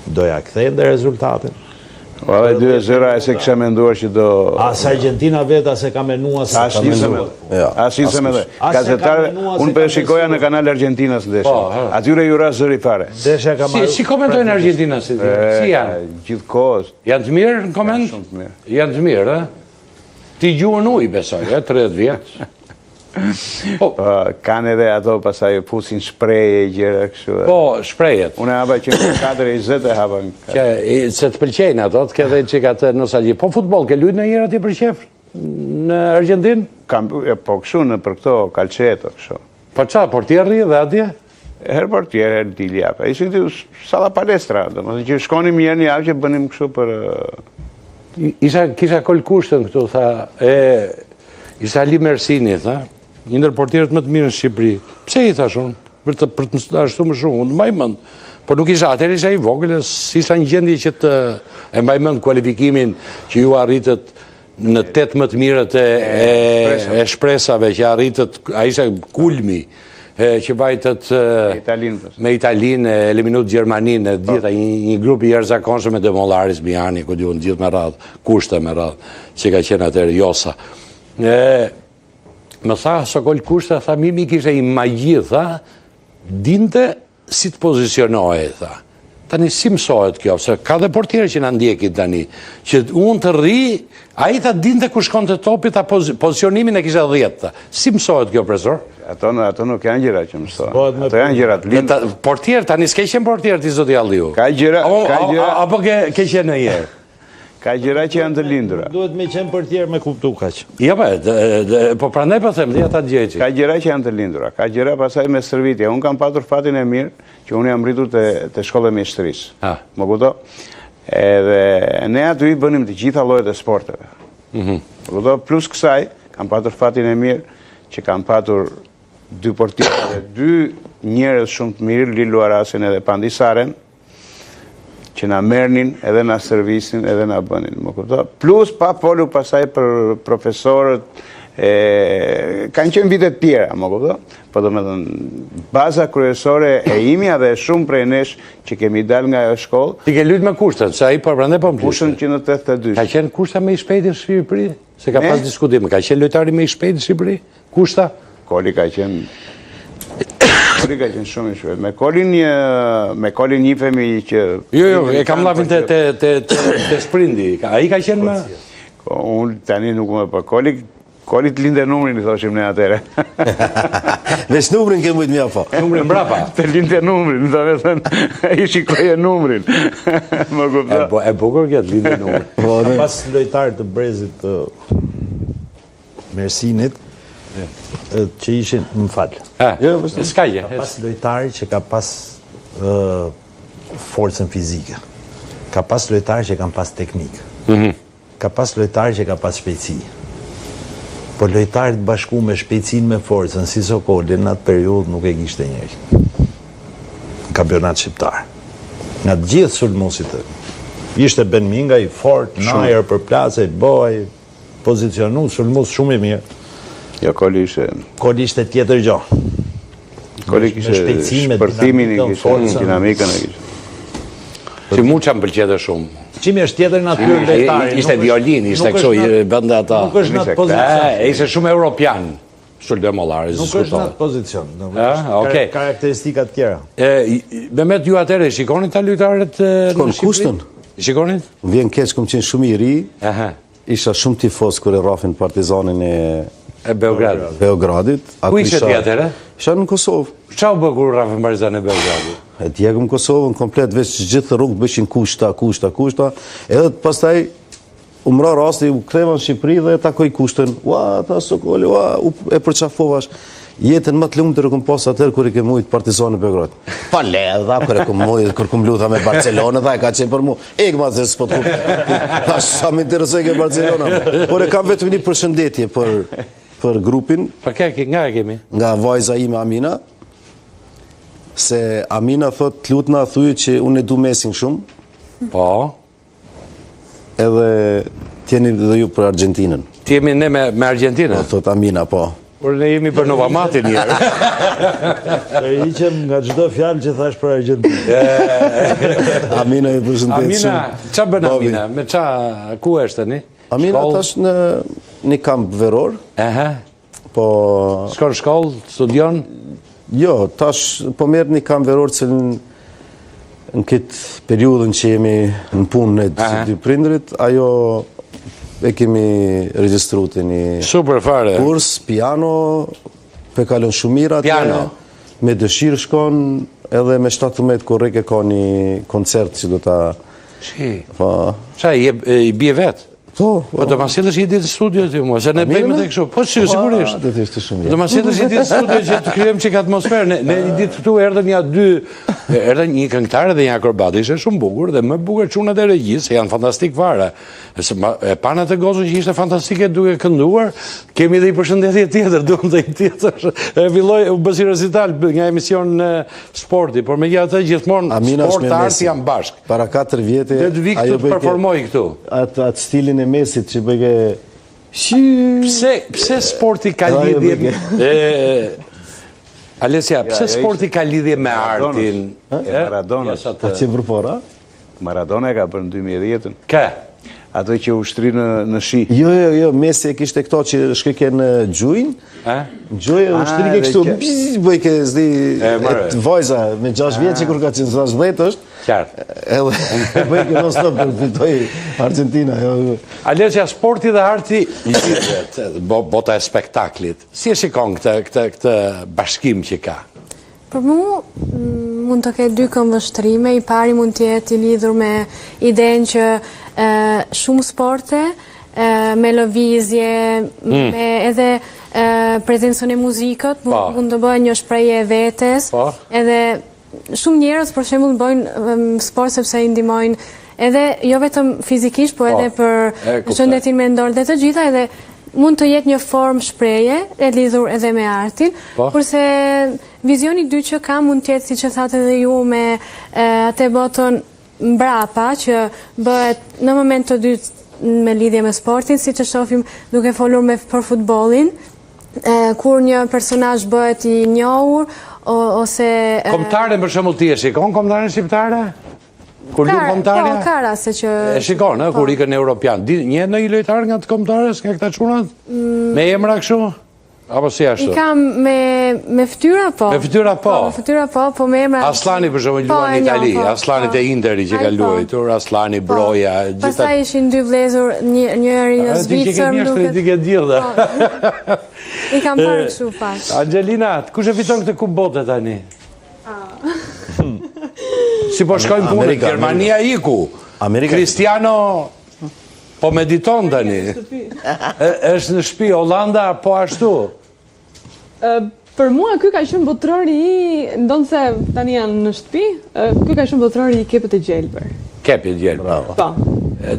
Do ja kthente rezultatin. Valla 2-0 e s'e kisha menduar që do... As Argentina vetë as e ka menua se ka menduar. As një se mendoj. Gazetarëve, unë po e shikoja në kanal Argentinas ndeshjen. Po, Atyre ju ra zëri fare. Ndeshja ka marrë... Si komentojnë Argentinasit? Si janë? Gjithë kohës. Janë të mirë në koment? Janë shumë të mirë. Janë të mirë, ë? Ti gjuhën ujë, besoj, e, 30 vjet. Po, po, kanë edhe ato pastaj fusin shprehje gjëra kështu. Po, shprehjet. Unë e hapa që në 4 e 20 e hapa. Që se të pëlqejnë ato, të ke dhe çik atë nostalgji. Po futboll ke luajtur ndonjëherë atje për qejf në Argjentinë? Kam po kështu në për këto kalçeto kështu. Po ça, portier rri dhe atje? Herë portier, herë dilja. Pa ishin të salla palestra, domethënë që shkonim një herë në javë që bënim kështu për Isha kisha Kol Kushtën këtu, tha, e ishte Ali Mersini, tha, një ndër portierët më të mirë në Shqipëri. Pse i thash unë? Për të për të mësuar ashtu më shumë, unë mbaj mend. Po nuk isha, atëherë isha i vogël, s'isha në gjendje që të e mbaj mend kualifikimin që ju arritët në tetë më të mirët e, e, e shpresave që arritët, ai ishte kulmi e, që vajtët Italinë, me Italinë, e eliminuat Gjermaninë, e po. gjitha, një, një grup i jashtëzakonshëm me Demollaris, Miani, ku di unë, gjithë me radhë, Kushte me radhë, që ka qenë atëherë Josa. E, më tha, Sokol Kushte, tha, Mimi kishte një magji, tha, dinte Si të pozicionohej, tha. Tani si mësohet kjo, se ka dhe portierë që na ndjekin tani, që unë të rri, ai ta dinte ku shkonte topi, ta pozicionimin e kishte 10, tha. Si mësohet kjo, profesor? Ato, ato nuk janë gjëra që mësohen. Ato janë gjëra të lindura. Portier, tani s'ke qenë portier ti zoti Alliu. Ka gjëra, ka gjëra. Apo ke, ke qenë ndonjëherë? Ka gjëra që janë të lindura. Duhet me qenë portier me kuptu kaq. Jo, po, po prandaj po them, dhe ata dëgjoj Ka gjëra që janë të lindura, ka gjëra pastaj me stërvitje. Unë kam patur fatin e mirë që unë jam rritur te te shkolla e mjeshtërisë. Më kupto? Edhe ne aty i bënim të gjitha llojet e sporteve. Mhm. Më kupto? Plus kësaj, kam patur fatin e mirë që kam patur dy portierë dhe dy njerëz shumë të mirë, Lil Luarasin edhe Pandi Saren, që na merrnin edhe na stërvisnin edhe na bënin, më kupto? Plus pa folur pastaj për profesorët e kanë qenë vite të tjera, më kupto? Po domethënë baza kryesore e imja dhe shumë prej nesh që kemi dalë nga ajo shkollë. Ti ke luajtur me Kushtën, se ai po prandaj po më Kushtën që në 82. Ka qenë Kushta më i shpejti në Shqipëri? Se ka pas diskutim, ka qenë lojtari më i shpejtë në Shqipëri? Kushta? Koli ka qenë Koli ka qenë shumë i shpejtë. Me Kolin një me Kolin njihemi që Jo, jo, e kam llafin te te te te sprinti. Ai ka qenë më Po unë tani nuk më po Koli Koli të linte numrin, i thoshim ne atëherë. Veç numrin ke mujtë mja po. Numrin mbrapa. Të linte numrin, domethënë, i shikoje numrin. Më kupto. E, po, e bukur kjo të linte numrin. Po, Ka pas lojtarë të brezit të Mersinit, që ishin, më fal. Jo, s'ka gjë. Ka pas lojtarë që ka pas forcën fizike. Ka pas lojtarë që kanë pas teknikë. Mhm. Ka pas lojtarë që ka pas shpejtësi. Po lojtarë të bashku me shpejtësinë me forcën, si Sokoli, në atë periudhë nuk e kishte njeri. Në kampionat shqiptar. Nga të gjithë sulmuesit. Ishte Ben Minga i fort, në ajër përplasej, bëhej, pozicionu, sulmues shumë i mirë. Jo, Koli ishte... Koli ishte tjetër gjo. Koli kishte shpërthimin, kishte dinamikën e kishte. Si Muça më pëlqente shumë. Çimi është tjetër natyrë lojtari. Ishte violinë, ishte kështu, i bënte ata. Nuk është në atë pozicion. Ishte shumë europian. Sul Demollari, Nuk është në atë pozicion. Okej. Karakteristika të tjera. Mehmet ju atëherë i shikonit ata lojtarët në Shikon Kushtën? I shikonit? Më vjen keq, kom qenë shumë i ri. Aha. Isha shumë tifoz kur e rrafin Partizanin e e Beogradit. Beogradit. Ku ishe ti atëherë? Isha në Kosovë. Ça u bë kur rrafën Partizanin e Beogradit? E djegëm Kosovën komplet, veç gjithë rrugët bëshin kushta, kushta, kushta. Edhe pastaj u mra rasti, u ktheva në Shqipëri dhe e takoj Kushtën. Ua, tha Sokoli, ua, u, e përqafova. Jetën më të lumtur e kom pas atëherë kur e kem mujt Partizanin e Beogradit. Pa le, dha, kur e kom mujt, kur kom lu tha me Barcelonën, dha, e ka qenë për mu. Ik ma se s'po të kuptoj. Thash, sa më interesoi ke Barcelona. Por e kam vetëm një përshëndetje për për grupin. Për kë, nga e kemi? Nga vajza ime Amina. Se Amina thot, të lutna thuj që unë e du Messin shumë. Po. Edhe t'jeni dhe ju për Argjentinën. T'jemi ne me, me Argjentinën? Po, thot Amina, po. Por ne jemi për Novamatin një herë. Tërhiqem nga çdo fjalë që thashë për Argjentinën. Amina ju përshëndet Amina, ça bën Amina? Me ça, ku është tani? Amina tash në një kamp veror. Aha. Po... Shkon shkollë, studion? Jo, tash po merr një kamp veror që në këtë periudhën që jemi në punë ne të dy prindrit, ajo e kemi regjistru te një Super fare. kurs, piano, po e kalon shumë mirë atje. Piano. Me dëshirë shkon, edhe me 17 korrik e ka një koncert që do ta... Shi. Po. Ça, i, i bie vetë? Po, po. Po do ma sjellësh një ditë në studio ti mua, se ne bëjmë edhe kështu. Po si, po, sigurisht. Do të ishte shumë mirë. Do ma sjellësh një ditë në studio që të krijojmë çik atmosferë. Ne, ne një ditë këtu erdhën një dy, erdhën një këngëtar dhe një akrobat. Ishte shumë bukur dhe më bukur çunat e regjisë, se janë fantastik fare. Se ma, e panë atë gocën që ishte fantastike duke kënduar, kemi edhe një përshëndetje tjetër, duam dhe një tjetër. E filloi u bë si recital nga emision sporti, por megjithatë gjithmonë sport arti janë bashkë. Para 4 vjete Do të vi këtu të performoj këtu. Atë atë stilin e Messit që bëjke Pse pse sporti ka lidhje e Alesia, pse sporti ka lidhje me artin? E Maradona. Atë që përpara? Maradona e ka bërë në 2010-ën. Kë? Ato që u shtri në në shi. Jo, jo, jo, Messi e kishte këto që shkojke në gjujnë. Ë? Gjujë u shtrike kështu, bëjke s'di vajza me 6 vjet që kur ka qenë 60 është. Qartë. Edhe bëjke non stop për fitoi Argentina. Jo. Alesia, sporti dhe arti lidhet, bota e spektaklit. Si e shikon këtë këtë këtë bashkim që ka? Për mu, mund të ketë dy këndvështrime. I pari mund të jetë i lidhur me idenë që shumë sporte, me lëvizje, mm. me edhe prezencën e muzikës, po. mund të bëhen një shprehje e vetes, po. edhe shumë njerëz për shembull bëjnë sport sepse i ndihmojnë edhe jo vetëm fizikisht, po edhe po, për shëndetin mendor dhe të gjitha edhe mund të jetë një formë shprehje e lidhur edhe me artin, po. kurse vizioni i dytë që kam mund të jetë siç e thatë edhe ju me atë botën mbrapa që bëhet në moment të dytë me lidhje me sportin, siç e shohim duke folur me për futbollin, kur një personazh bëhet i njohur ose Kombëtaren për shembull ti e shikon kombëtaren shqiptare? Kur luan kombëtarja? Po, ka raste që E shikon, ë, kur po. ikën në Europian. Di një ndonjë lojtar nga të kombëtares, nga këta çunat? Mm. Me emra kështu? Apo si ashtu? I kam me me fytyra po. Me fytyra po. po me fytyra po, po me emra. Asllani për shembull po, luan në Itali, po, Asllani te Interi që ka po. luajtur, Asllani po. Broja, gjitha. Pastaj ishin dy vëllezër, një njëri në Zvicër, më duket. Ti ke gjithë. I kam parë kështu pak. Angelina, kush e fiton këtë kupë bote tani? Ah. Si po shkojnë punët, Gjermania iku. Amerika. Cristiano Po mediton tani. Është në shtëpi Holanda po ashtu. Për mua ky ka qenë botërori i, ndonëse tani janë në shtëpi, ky ka qenë botërori i kepit të gjelbër. Kepi i gjelbër. Bravo. Po.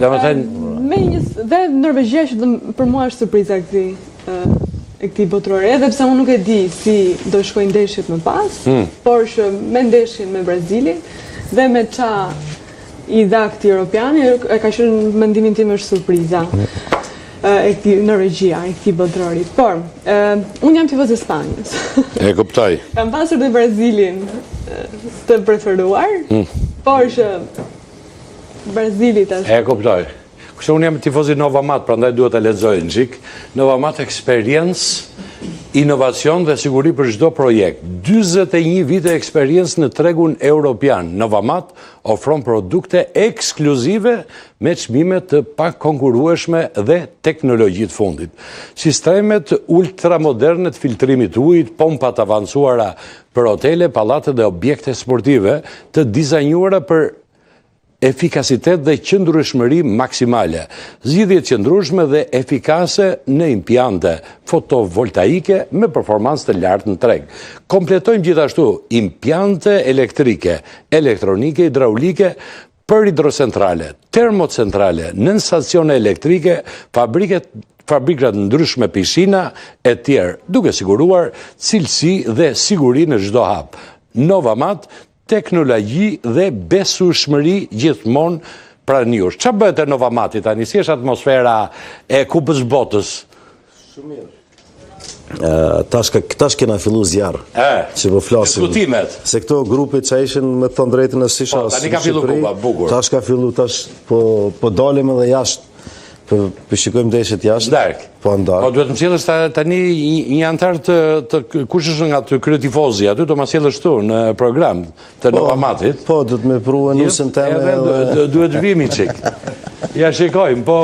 Domethënë me një dhe Norvegjia që për mua është surpriza e këtij e këtij botërori, edhe pse unë nuk e di si do shkojnë ndeshjet më pas, hmm. por që me ndeshjen me Brazilin dhe me ça i dha këtij Europiani, e ka qenë në mendimin tim është surpriza e këtij Norvegjia, e këtij botërori. Por, unë jam tifoz e Spanjës. E kuptoj. Kam pasur dhe Brazilin të preferuar, mm. por që Brazili tash. E kuptoj. Kështu unë jam tifoz i Novamat, prandaj duhet ta lexoj një çik. Novamat eksperiencë, inovacion dhe siguri për çdo projekt. 41 vite eksperiencë në tregun europian. Novamat ofron produkte ekskluzive me çmime të pakonkurrueshme dhe teknologji të fundit. Sistemet ultramoderne të filtrimit të ujit, pompa të avancuara për hotele, pallate dhe objekte sportive të dizajnuara për efikasitet dhe qëndrueshmëri maksimale, zgjidhje të qëndrueshme dhe efikase në impiante fotovoltaike me performancë të lartë në treg. Kompletojmë gjithashtu impiante elektrike, elektronike, hidraulike për hidrocentrale, termocentrale, nënstacione elektrike, fabrike fabrika të ndryshme pishina e tjerë, duke siguruar cilësi dhe siguri në çdo hap. Novamat Teknologji dhe besueshmëri gjithmonë pranë jush. Ça bëhet te Novamati tani? Si është atmosfera e Kupës Botës? Shumë mirë. Tash tash kena fillu zjarr. Që po flasim. Diskutimet. Se këto grupe që ishin me të thënë drejtën e s'isha po, tani ka fillu kupa, bukur. Tash ka fillu tash po po dalim edhe jashtë. Po po shikojmë ndeshjet jashtë. Dark. Po në darkë. Po duhet të më sjellësh tani një, një anëtar të të kush është nga aty kryetifozi aty do ma sjellësh këtu në program të po, Novamatit. Po, do të me pru e nusën teme edhe... Edhe duhet të vimi çik. Ja shikojmë, po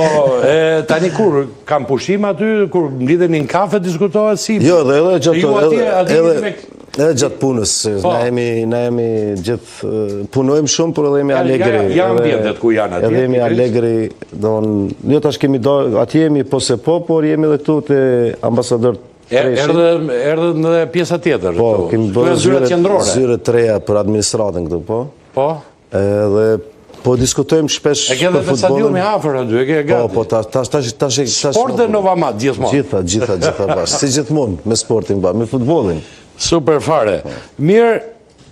e, tani kur kam pushim aty, kur mblidheni në kafe, diskutohet si... Jo, dhe edhe gjatë... Ju atje, atje edhe, me... Edhe gjatë punës, po. na jemi, na jemi gjithë, punojmë shumë, por edhe jemi alegri. Ja, ja ambientet ku janë atje. Edhe jemi alegri, don, jo tash kemi do, atje jemi po se po, por jemi edhe këtu te ambasador Erdhën erdhën edhe pjesa tjetër. Po, kemi bërë zyrat qendrore. Zyrat të reja për administratën këtu, po. Po. Edhe po diskutojmë shpesh për futbollin. E ke dhe stadiumi afër aty, e ke gati. Po, po, tash tash tash tash tash. Sport dhe Novamat gjithmonë. Gjitha, gjitha, gjitha bashkë. Si gjithmonë me sportin ba, me futbollin. Super fare. Po. Mirë,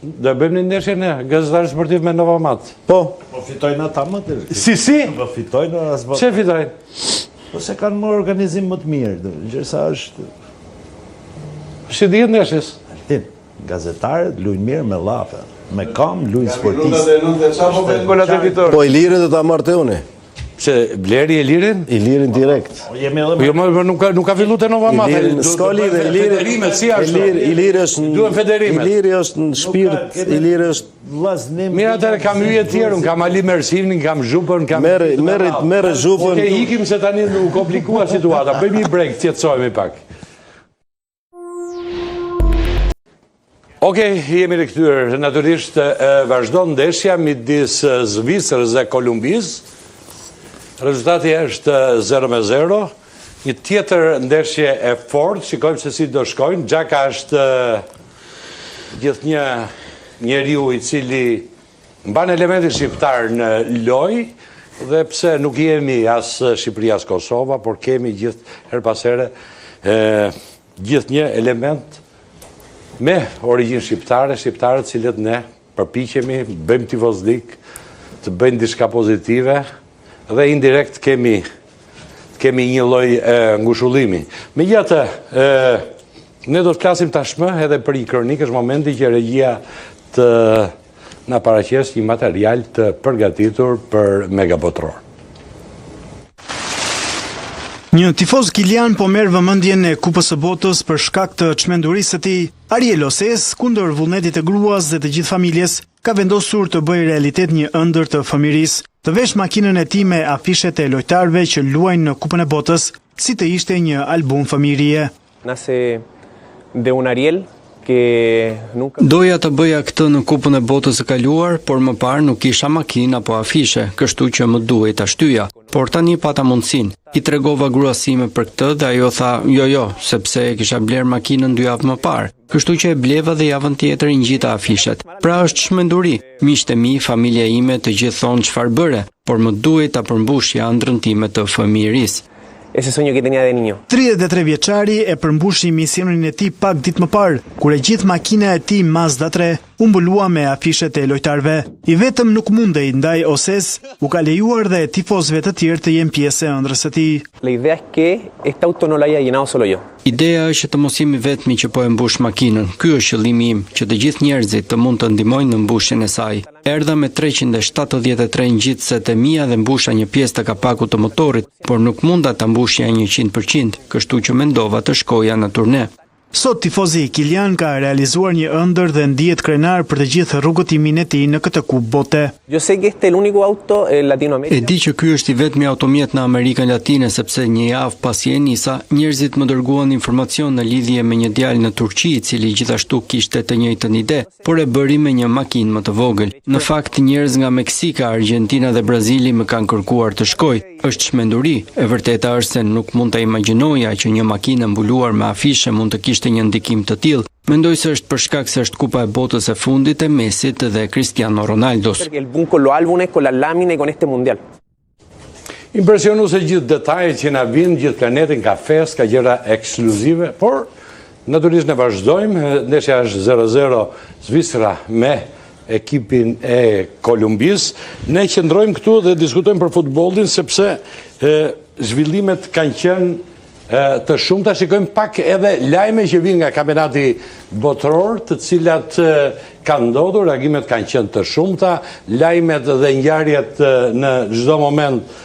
do e bëjmë një ndeshje ne, gazetarë sportiv me Novamat. Po. Po fitojnë ata më të. Si si? Po fitojnë as po. Pse fitojnë? Po se kanë më organizim më të mirë, gjersa është Si dihet ndeshjes? Altin, gazetarët luajnë mirë me llafe, me kam luajnë sportistët. Po Ilirin do ta marr te unë. Pse bleri Ilirin? Ilirin direkt. Po jemi edhe Jo, më nuk ka nuk ka fillu te Nova Mata. Ilirin s'ka lidhje, Iliri. Federimet si ashtu? Iliri, Iliri është në Duhen federimet. Iliri është në shpirt, Iliri është vllaznim. Mirë atëherë kam yje të tjerë, unë kam Ali Mersinin, kam Zhupën, kam Merre, merre, merre Zhupën. Okej, ikim se tani u komplikua situata. Bëjmë një break, qetësohemi pak. Okej, jemi rikthyer. Natyrisht vazhdon ndeshja midis Zvicrës dhe Kolumbisë. Rezultati është 0 me 0. Një tjetër ndeshje e fortë, shikojmë se si do shkojnë. Xhaka është gjithnjë njeriu i cili mban elementin shqiptar në lojë dhe pse nuk jemi as Shqipëria as Kosova, por kemi gjithë herë pas here gjithnjë element me origjinë shqiptare, shqiptarët të cilët ne përpiqemi, bëjmë tifozlik, të bëjnë diçka pozitive dhe indirekt kemi kemi një lloj ngushëllimi. Megjithatë, ne do të flasim tashmë edhe për një kronikë, është momenti që regjia të na paraqesë një material të përgatitur për Mega Botëror. Një tifoz kilian po merr vëmendjen e Kupës së Botës për shkak të çmendurisë së tij. Ariel Oses, kundër vullnetit të gruas dhe të gjithë familjes, ka vendosur të bëjë realitet një ëndërr të fëmijërisë, të veshë makinën e tij me afishet e lojtarëve që luajnë në Kupën e Botës, si të ishte një album fëmijërie. Nace de un Ariel que nunca Doja ta bëja këtë në Kupën e Botës së kaluar, por më parë nuk kisha makinë apo afishe, kështu që më duhej ta shtyja. Por tani pata mundësinë. I tregova gruas sime për këtë dhe ajo tha, jo jo, sepse e kisha blerë makinën dy javë më parë. Kështu që e bleva dhe javën tjetër i ngjita afishet. Pra është çmenduri. Miqtë e mi, familja ime, të gjithë thonë çfarë bëre, por më duhej ta përmbushja ëndrrën time të fëmijërisë. Ese sueño que tenía de niño. 33 vjeçari e përmbushi misionin e tij pak ditë më parë, kur e gjithë makina e tij Mazda 3 u mbulua me afishet e lojtarëve. I vetëm nuk mundej, ndaj Oses u ka lejuar dhe tifozëve të tjerë të jenë pjesë e ëndrrës së tij. La idea es que este auto no lo haya llenado solo yo. Ideja është që të mos jem i vetmi që po e mbush makinën. Ky është qëllimi im, që të gjithë njerëzit të mund të ndihmojnë në mbushjen e saj. Erdha me 373 ngjitëset e mia dhe mbusha një pjesë të kapakut të motorit, por nuk munda ta mbushja 100%, kështu që mendova të shkoja në turne. Sot tifozi kilian ka realizuar një ëndërr dhe ndihet krenar për të gjithë rrugëtimin e tij në këtë kupë bote. Yo sé que este el único auto en Latinoamérica. E di që ky është i vetmi automjet në Amerikën Latine sepse një javë pasi e nisa, njerëzit më dërguan informacion në lidhje me një djalë në Turqi i cili gjithashtu kishte të njëjtën ide, por e bëri me një makinë më të vogël. Në fakt, njerëz nga Meksika, Argjentina dhe Brazili më kanë kërkuar të shkoj. Është çmenduri. E vërteta është se nuk mund ta imagjinoja që një makinë e mbuluar me afishe mund të kishte një ndikim të tillë. Mendoj se është për shkak se është Kupa e Botës e fundit e Messit dhe Cristiano Ronaldos. El boom con los álbumes, con las láminas y con este mundial. Impresionuese gjithë detajet që na vijnë, gjithë planetin ka festë, ka gjëra ekskluzive, por natyrisht ne vazhdojmë, ndeshja është 0-0 Zvicra me ekipin e Kolumbisë. Ne qëndrojmë këtu dhe diskutojmë për futbollin sepse e, zhvillimet kanë qenë të shumta, shikojmë pak edhe lajme që vijnë nga kampionati botëror, të cilat kanë ndodhur, reagimet kanë qenë të shumta, lajmet dhe ngjarjet në çdo moment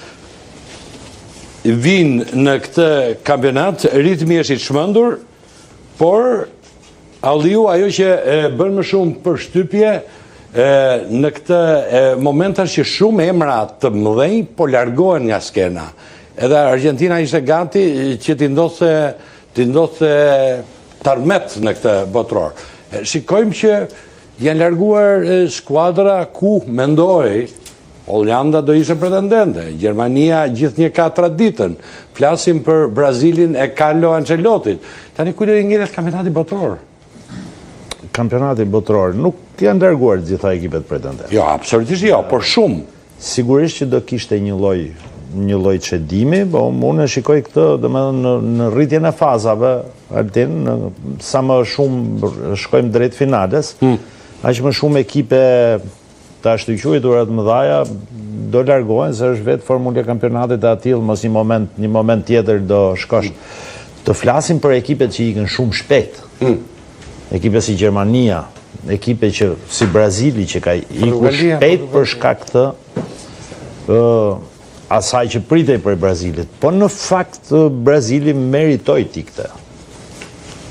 vijnë në këtë kampionat, ritmi është i çmendur, por Alliu ajo që e bën më shumë përshtypje në këtë moment është që shumë emra të mëdhenj po largohen nga skena. Edhe Argentina ishte gati që t'i ndodhte t'i ndodhte tërmet në këtë botëror. Shikojmë që janë larguar skuadra ku mendohej Holanda do ishte pretendente, Gjermania gjithnjë ka traditën, flasim për Brazilin e Carlo Ancelottit. Tani kujt do i ngelet kampionati botëror? Kampionati botëror nuk janë larguar të gjitha ekipet pretendente. Jo, absolutisht jo, por shumë. Sigurisht që do kishte një lloj një lloj çedimi, po unë e shikoj këtë, domethënë në, në rritjen e fazave, Altin, në, sa më shumë shkojmë drejt finales, hmm. aq më shumë ekipe Të ashtuquajturat të mëdhaja do largohen se është vetë formula e kampionatit e atillë, mos një moment, një moment tjetër do shkosh. Të flasim për ekipet që ikën shumë shpejt. Mm. Ekipe si Gjermania, ekipe që si Brazili që ka ikur shpejt për shkak të ë asaj që pritej prej Brazilit. Po në fakt Brazili meritoi të ikte.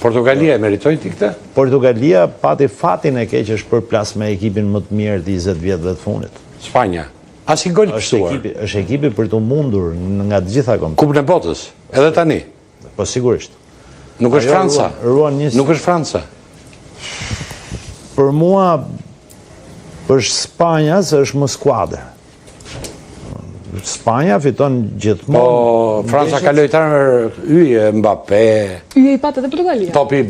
Portugalia e meritoi të ikte? Portugalia pati fatin e keq është përplas me ekipin më të mirë të 20 vjetëve të fundit. Spanja. Asnjë gol të pësuar. Është ekipi, është ekipi për t'u mundur nga të gjitha kombëtaret. Kupën e botës, edhe tani. Po sigurisht. Nuk është Franca. Ruan një Nuk është Franca. Për mua është Spanja se është më skuadër. Spanja fiton gjithmonë. Po Franca ka lojtarë yje Mbappe. Yje i pat edhe Portugalia. Topi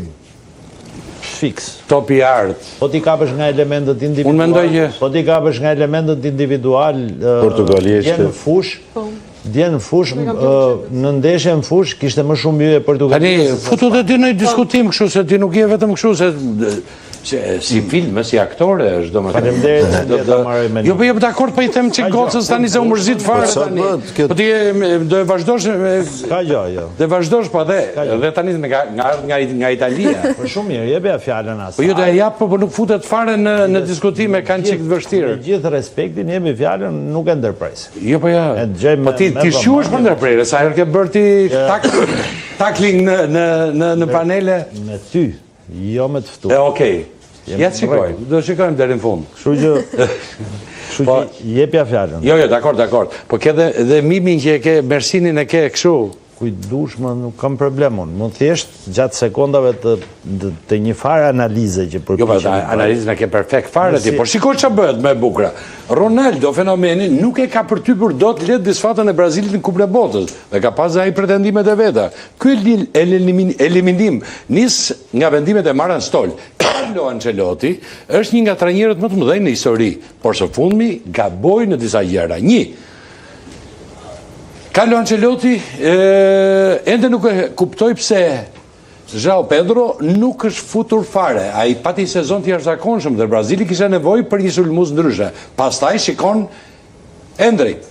fiks. Topi i artë. Po t'i kapësh nga elementët individual. Unë mendoj që po t'i kapësh nga elementët individual. Portugalia ishte në fushë. Po. Dje në fushë, në ndeshje në fushë kishte më shumë yje Portugalia. Tani futu dhe ti në një diskutim kështu se ti nuk je vetëm kështu se Si, si film, si aktore është domethënë. Faleminderit se do të marroj me. Jo, po jo, dakord, po i them çik gocës tani se u mërzit fare po, tani. Po ti do e vazhdosh me S'ka gjë, jo. Do e vazhdosh po dhe dhe tani nga nga nga nga Italia. Po shumë mirë, jepja fjalën asaj. Po jo do e jap, po, po nuk futet fare në në diskutime, kanë çik të vështirë. Me gjithë respektin, jepi fjalën, nuk e ndërpres. Jo, po ja. Po ti ti shquhesh për ndërprerje, sa herë ke bërë ti tak tackling në në në në panele me ty. Jo me të ftuar. E okej. Ja të shikojmë, do shikojmë deri në fund. Kështu që Kështu po, që jepja fjalën. Jo, jo, dakord, dakord. Po ke dhe dhe Mimin që e ke Mersinin e ke kështu. Kujt dush, më nuk kam problem unë. Mund thjesht gjatë sekondave të të, të një farë analize që përpiqem. Jo, po analizën e ke perfekt fare ti, por shiko çfarë bëhet më e bukura. Ronaldo fenomeni nuk e ka përtypur dot lehtë disfatën e Brazilit në Kupën e Botës dhe ka pas ai pretendimet e veta. Ky eliminim nis nga vendimet e marra në stol. Carlo Ancelotti është një nga trajnerët më të mëdhenj në histori, por së fundmi gaboi në disa gjëra. Një, Carlo Ancelotti ende nuk e kuptoj pse João Pedro nuk është futur fare. Ai pati një sezon të jashtëzakonshëm dhe Brazili kishte nevojë për një sulmues ndryshe. Pastaj shikon Endrick.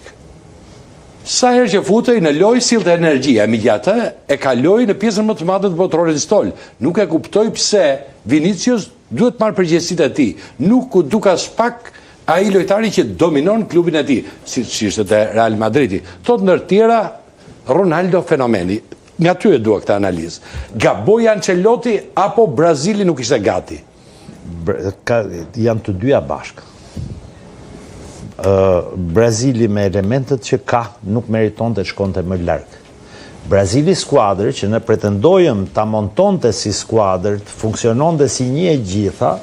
Sa herë që futej në lojë sillte energji, e megjithatë e kaloi në pjesën më të madhe të botërorit në stol. Nuk e kuptoj pse Vinicius duhet të marrë përgjegjësitë e tij. Nuk u duk aspak ai lojtari që dominon klubin e tij, siç ishte te Real Madridi. Thotë ndër tjera Ronaldo fenomeni. Nga ty e dua këtë analizë. Gaboi Ancelotti apo Brazili nuk ishte gati? Ka, janë të dyja bashkë. Brazili me elementët që ka nuk meritonte të shkonte më larg. Brazili skuadër që ne pretendojmë ta montonte si skuadër, të funksiononte si një e gjitha,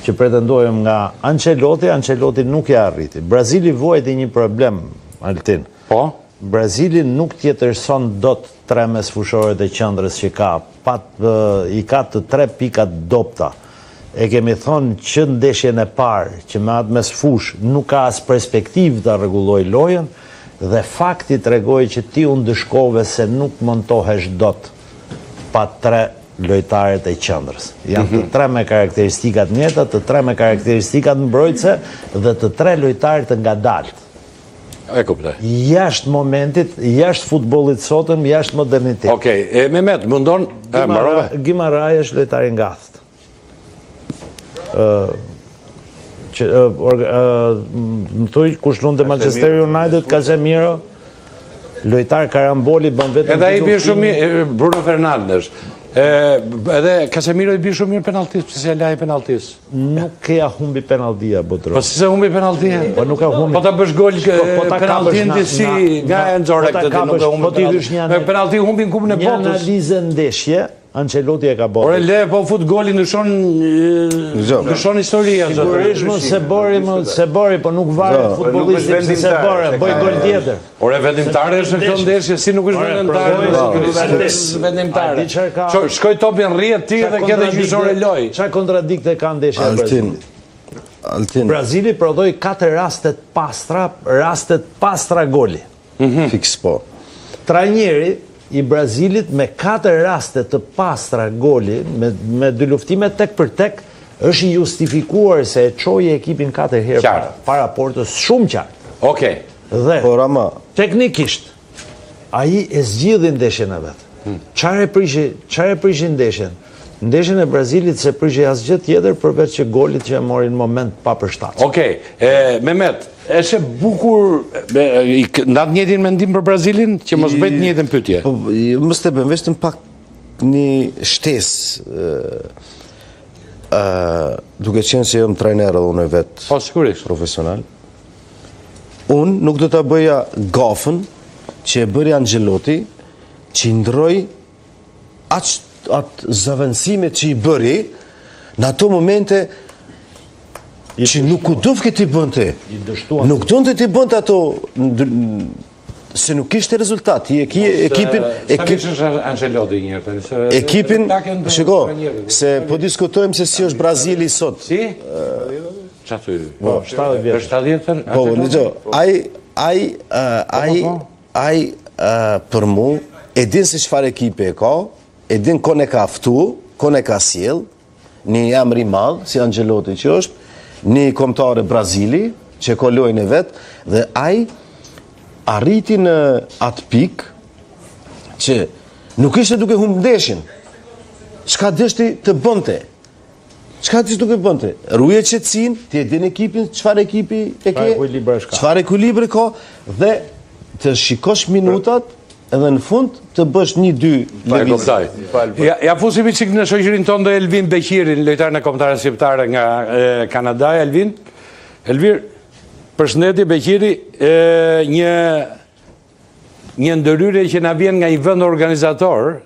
që pretendojmë nga Ancelotti, Ancelotti nuk ia arriti. Brazili vuajti një problem, Altin. Po? Brazili nuk tjetërson dot tre mesfushorët e qendrës që ka, pa i ka të tre pikat të dobëta. E kemi thënë që ndeshjen e parë që me atë mesfushë nuk ka as perspektivë ta rregullojë lojën dhe fakti tregoi që ti u ndëshkove se nuk montohesh dot pa tre lojtarët e qendrës. Janë të tre me karakteristika të njëjta, të tre me karakteristika mbrojtëse dhe të tre lojtarë të ngadaltë. E kuptoj. Jashtë momentit, jashtë futbollit sotëm, jashtë modernitetit. Okej, e Mehmet, mundon, e mbarove. Guimarães është lojtar i ngathtë. Ë që më thuj kush luan te Manchester United, Casemiro, lojtar karamboli bën vetëm Edhe ai bie shumë mirë Bruno Fernandes. Edhe Casemiro i bie shumë mirë penalltisë, pse s'e la ai penalltisë? Nuk e humbi penalltia botëror. Po si s'e humbi penalltia? Po nuk e humbi. Po ta bësh gol po, po ta penalltin ti si nga e nxore po këtë nuk e humbi. Po ti hysh një Me penallti humbin kupën e botës. Një analizë ndeshje, Ancelotti e ka bërë. Ore le, po fut golin ndryshon ndryshon historia zotëri. Sigurisht më se bëri, më se bëri, po nuk varet futbollisti pse se bëri, bëj gol tjetër. Ore vendimtare është në këtë ndeshje, si nuk është vendimtare? Si vendimtare. Shkoi topi në rrjet ti dhe ke dhe gjysmë ore lojë. Çfarë kontradikte ka ndeshja e Brazilit? Altin. Brazili prodhoi katër raste të pastra, raste të pastra goli. Mhm. Fiks po. Trajneri i Brazilit me katër raste të pastra goli, me, me dy luftime tek për tek, është i justifikuar se e çoi ekipin katër herë para, para portës shumë qartë. Okej. Dhe Por ama teknikisht ai e zgjidhi ndeshjen e vet. Hmm. Çfarë e prishi, çfarë e prishi ndeshjen? Ndeshjen e Brazilit s'e prishi asgjë tjetër përveç që golit që e mori në moment papërshtatshëm. Okej, e Mehmet, është e bukur ndan të njëjtin mendim për Brazilin që mos bëj të njëjtën pyetje. Po, mos të bëjmë vetëm pak një shtesë ë duke qenë se jam trajner edhe unë vetë. Po sigurisht. Profesional. Unë nuk do ta bëja gafën që e bëri Ancelotti, që i ndroi aq atë zëvendësimet që i bëri, në ato momente që nuk u dufke t'i bënte. Nuk donte t'i bënte ato se nuk kishte rezultat. Ti e ki ekipin... Sa vjeç është Ancelotti një herë? Ekipin, shiko, se po diskutojmë se si është Brazili sot. Si? Ça thuj? Po, 70 vjeç. 70 Po, dëgjo, ai, ai, ai, po, po, po. Ai për mu e din se çfarë ekipi e ka, e din kon e ka ftu, kon e ka sjell, një emër i madh si Ancelotti që është, një kombëtare Brazili që e ka lojën e vet dhe ai arriti në atë pikë që nuk ishte duke humb ndeshjen. Çka deshti të bënte? Çka deshti të bënte? Ruje qetësinë, ti e din ekipin, çfarë ekipi e ke? Çfarë ekuilibri ka dhe të shikosh minutat edhe në fund të bësh një dy lëvizje. Ja, ja fusim një çik në shoqërinë tonë dhe Elvin Beqirin, lojtarin e kombëtares shqiptare nga Kanadaja, Elvin. Elvir, përshëndetje Beqiri, e, një një ndërhyrje që na vjen nga një vend organizator,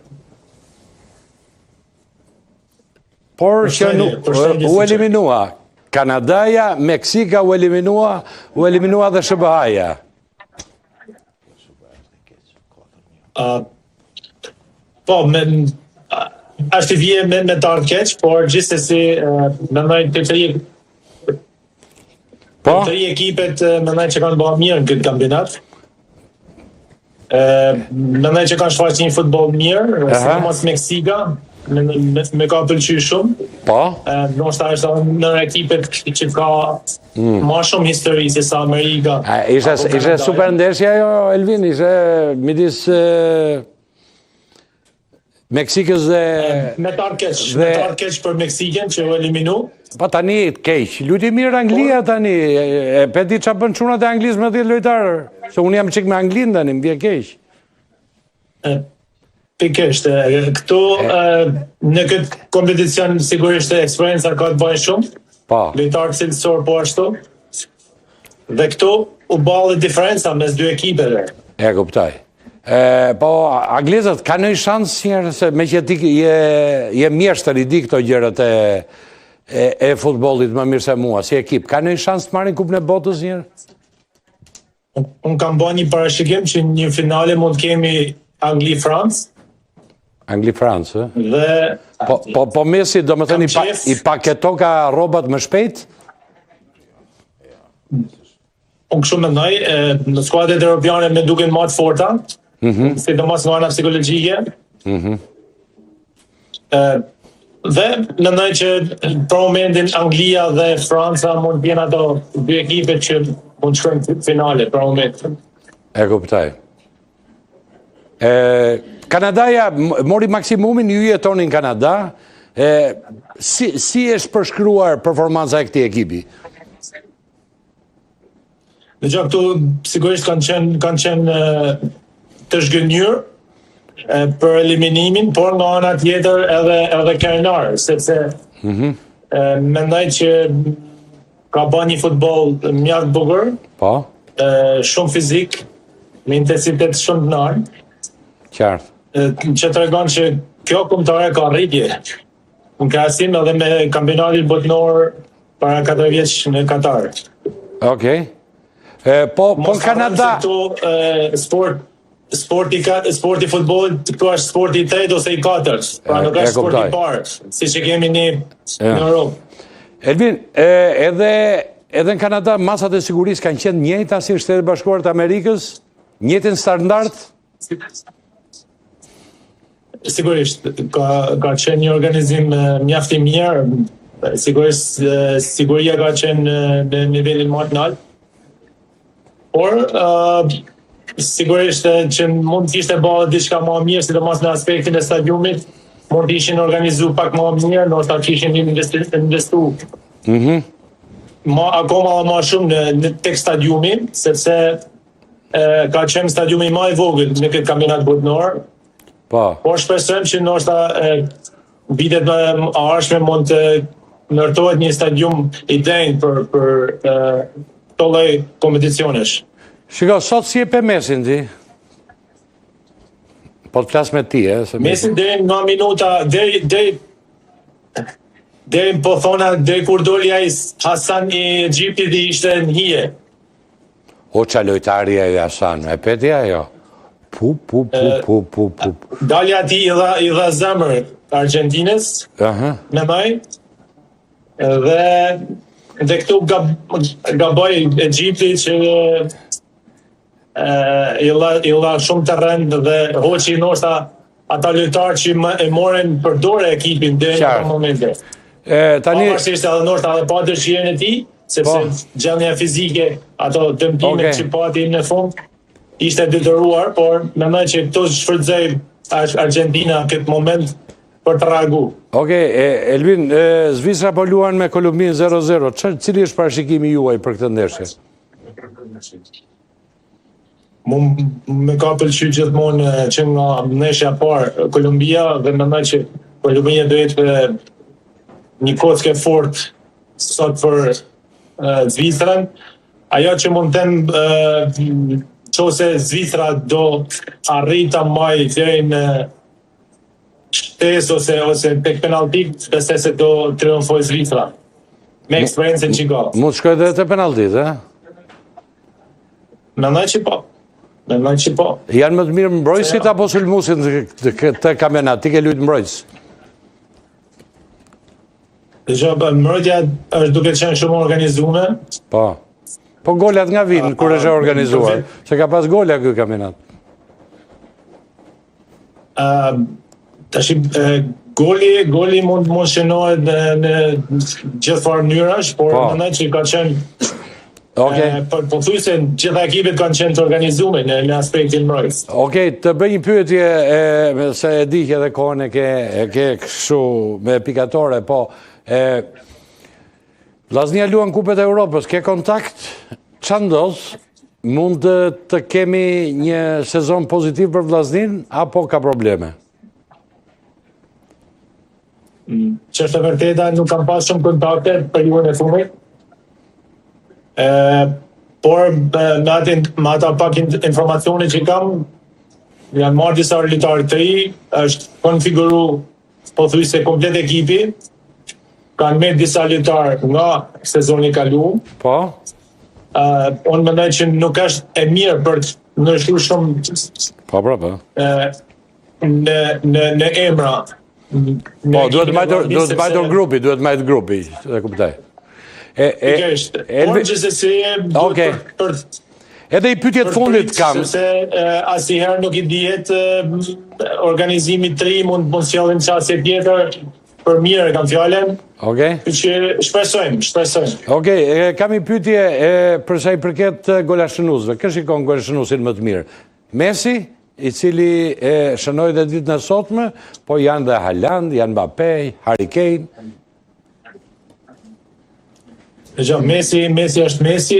Por që nuk u eliminua. Kanadaja, Meksika u eliminua, u eliminua dhe SHBA-ja. Uh, po, me, është i vije me, me të ardhë keq, por gjithsesi, uh, mendoj të tri Po? Të tri ekipet mendoj që kanë bërë mirë në këtë kampionat. Ë, mendoj që kanë shfaqur një futboll mirë, sidomos Meksika, me, me, me ka pëlqyer shumë. Po. Ë, ndoshta është edhe ndër ekipet që ka mm. më shumë histori se sa Amerika. A, ishte ishte super ndeshja ajo Elvin, ishte midis Meksikës dhe... Me të ardhë keq, me të ardhë keq për Meksikën që u eliminu. Pa po tani, keq, luajti mirë Anglia tani, e pe di ça bënë çunat e Anglisë me 10 lojtarë, se unë jam çik me Anglinë tani, më vjen keq. Pikërisht, këtu në këtë kompeticion sigurisht eksperienca ka të bëjë shumë, po. lojtarë cilësor po ashtu, dhe këtu u bë dhe diferenca mes dy ekipeve. E kuptoj. E, po, anglezët kanë ndonjë shans njëherë, se meqë ti je, je mjeshtër i di këto gjërat e, e, e futbollit më mirë se mua, si ekip, kanë ndonjë shans të marrin kupën e botës njëherë? Unë kam bërë një parashikim që një finale mund të kemi Angli-Francë. Angli-Francë, ë? Dhe... Po, po, po Messi, domethënë, i, pa, i paketoka rrobat më shpejt? Unë kështu mendoj, në skuadrat europiane më duken më të forta, mm -hmm. sidomos nga ana psikologjike. Mm -hmm. dhe mendoj që për momentin Anglia dhe Franca mund të jenë ato dy ekipe që. mund të shkojnë në finale për momentin. E kuptoj. E, Kanadaja mori maksimumin, ju jetoni në Kanada, e, si, si është përshkruar performanca e këtij ekipi? Dëgjo këtu sigurisht kanë qenë kanë qenë të zhgënjyer për eliminimin, por nga ana tjetër edhe edhe krenar, sepse mm -hmm. mendoj që ka ba një futboll mjaft bukur. Po. Shumë fizik, me intensitet shumë të lartë. Qartë. Që tregon që kjo kombëtare ka rritje. Në krahasim edhe me kampionatin botëror para 4 vjeç në Katar. Okej. Okay. E, po, po në Kanada... Këtu, e, sport, sporti, ka, sporti futbollit këtu është sporti i tretë ose i katërt. Pra nuk është sporti i parë, siç e kemi ne në Europë. Elvin, e, edhe, edhe në Kanada masat e sigurisë kanë qenë njëjta si në Shtetet e Bashkuara të Amerikës? Njëjtin standard? Sigurisht, ka, ka qenë një organizim mjaft i mirë, sigurisht siguria ka qenë në nivelin më të lartë. Por, uh, sigurisht që mund të ishte bërë diçka më mirë, sidomos në aspektin e stadiumit, mund të ishin organizu pak më mirë, ndoshta kishin investu, investu mm -hmm. ma, akoma më shumë në, në tek stadiumi, sepse e, ka qenë stadiumi më i vogël në këtë kampionat botëror. Po. Por shpresojmë që ndoshta e, vitet e ardhshme mund të ndërtohet një stadium i denjë për për këto lloj kompeticionesh. Shiko, sot si e pe Messin ti? Po të flas me ti, e? Se Messi deri në minuta, deri deri deri po thona deri kur doli ai Hasan i Egjiptit ishte në hije. O ça lojtari ai Hasan, e pe ti ajo? Pu, pu, pu, pu, pu, pu. Dalja e tij i dha, i dha zemër Argjentinës, Aha. mendoj, dhe, dhe këtu gab, gaboi Egjipti që e, i dha, i dha shumë terren dhe hoqi ndoshta ata lojtarë që më, e morën për dore ekipin deri në ato momente. E, tani Pavarësisht edhe ndoshta edhe pa dëshirën e tij, sepse po. gjendja fizike, ato dëmtimet okay. që pati në fund ishte detyruar, por mendoj që këto shfrytëzoi Argentina këtë moment për të reagu. Okej, okay, Elvin, e, Zvicra po luan me Kolumbinë 0-0. Cili është parashikimi juaj për këtë ndeshje? Mu më ka pëlqy gjithmonë që nga ndeshja e parë Kolumbia dhe mendoj që Kolumbia do jetë një kockë e fortë sot për Zvicrën. Ajo që mund të them qoftë se Zvicra do arrijë ta mbajë deri në shtesë ose ose tek penalltitë, besoj se do triumfojë Zvicra me eksperiencën që ka. Mund të shkojë edhe te penalltitë, ë? Mendoj që po. Mendoj që po. Janë më të mirë mbrojtësit apo sulmuesit në këtë kampionat? Ti ke luajtur mbrojtës. Dëgjo, po, mbrojtja është duke qenë shumë organizuar. Po. Po golat nga vijnë kur është e organizuar, se ka pas gola ky kampionat. Ë tash goli goli mund mund shënohet në në gjithfarë mënyrash, por po. mendoj që ka qenë Okej. Okay. Po pothuajse gjitha ekipet kanë qenë të organizuar në në aspektin mbrojtës. Okej, okay, të bëj një pyetje e, se e di që edhe kohën e ke e ke kështu me pikatore, po e Vllaznia luan kupet e Europës, ke kontakt? Ça ndodh? Mund të, të kemi një sezon pozitiv për Vllazninë apo ka probleme? Mm, që është e vërteta, nuk kam pas shumë kontakte për periudhën e fundit. E, por me, atë, me ata pak informacione që kam, janë marrë disa lojtarë të ri, është konfiguru pothuajse komplet ekipi, kanë met disa lojtarë nga sezoni i kaluar. Po. Uh, unë mendoj që nuk është e mirë për të ndryshuar shumë Po, po, po. Uh, në në në emra. Në po, duhet mbajtur duhet mbajtur grupi, duhet mbajtur grupi, e kuptoj. E e Elvi, por gjithsesi duhet okay. për, për Edhe një pyetje të fundit kam. Sepse asnjëherë nuk i dihet organizimi të ri mund të mund sjellin qasje tjetër. Për mirë e kam fjalën. Okej. Okay. Që shpresojmë, shpresojmë. Okej, okay, kam një pyetje e për sa i përket golashënuesve. Kë shikon golashënuesin më të mirë? Messi, i cili e shënoi dhe ditën e sotme, po janë dhe Haaland, janë Mbappe, Harry Kane. Dëgjo, Messi, Messi është Messi,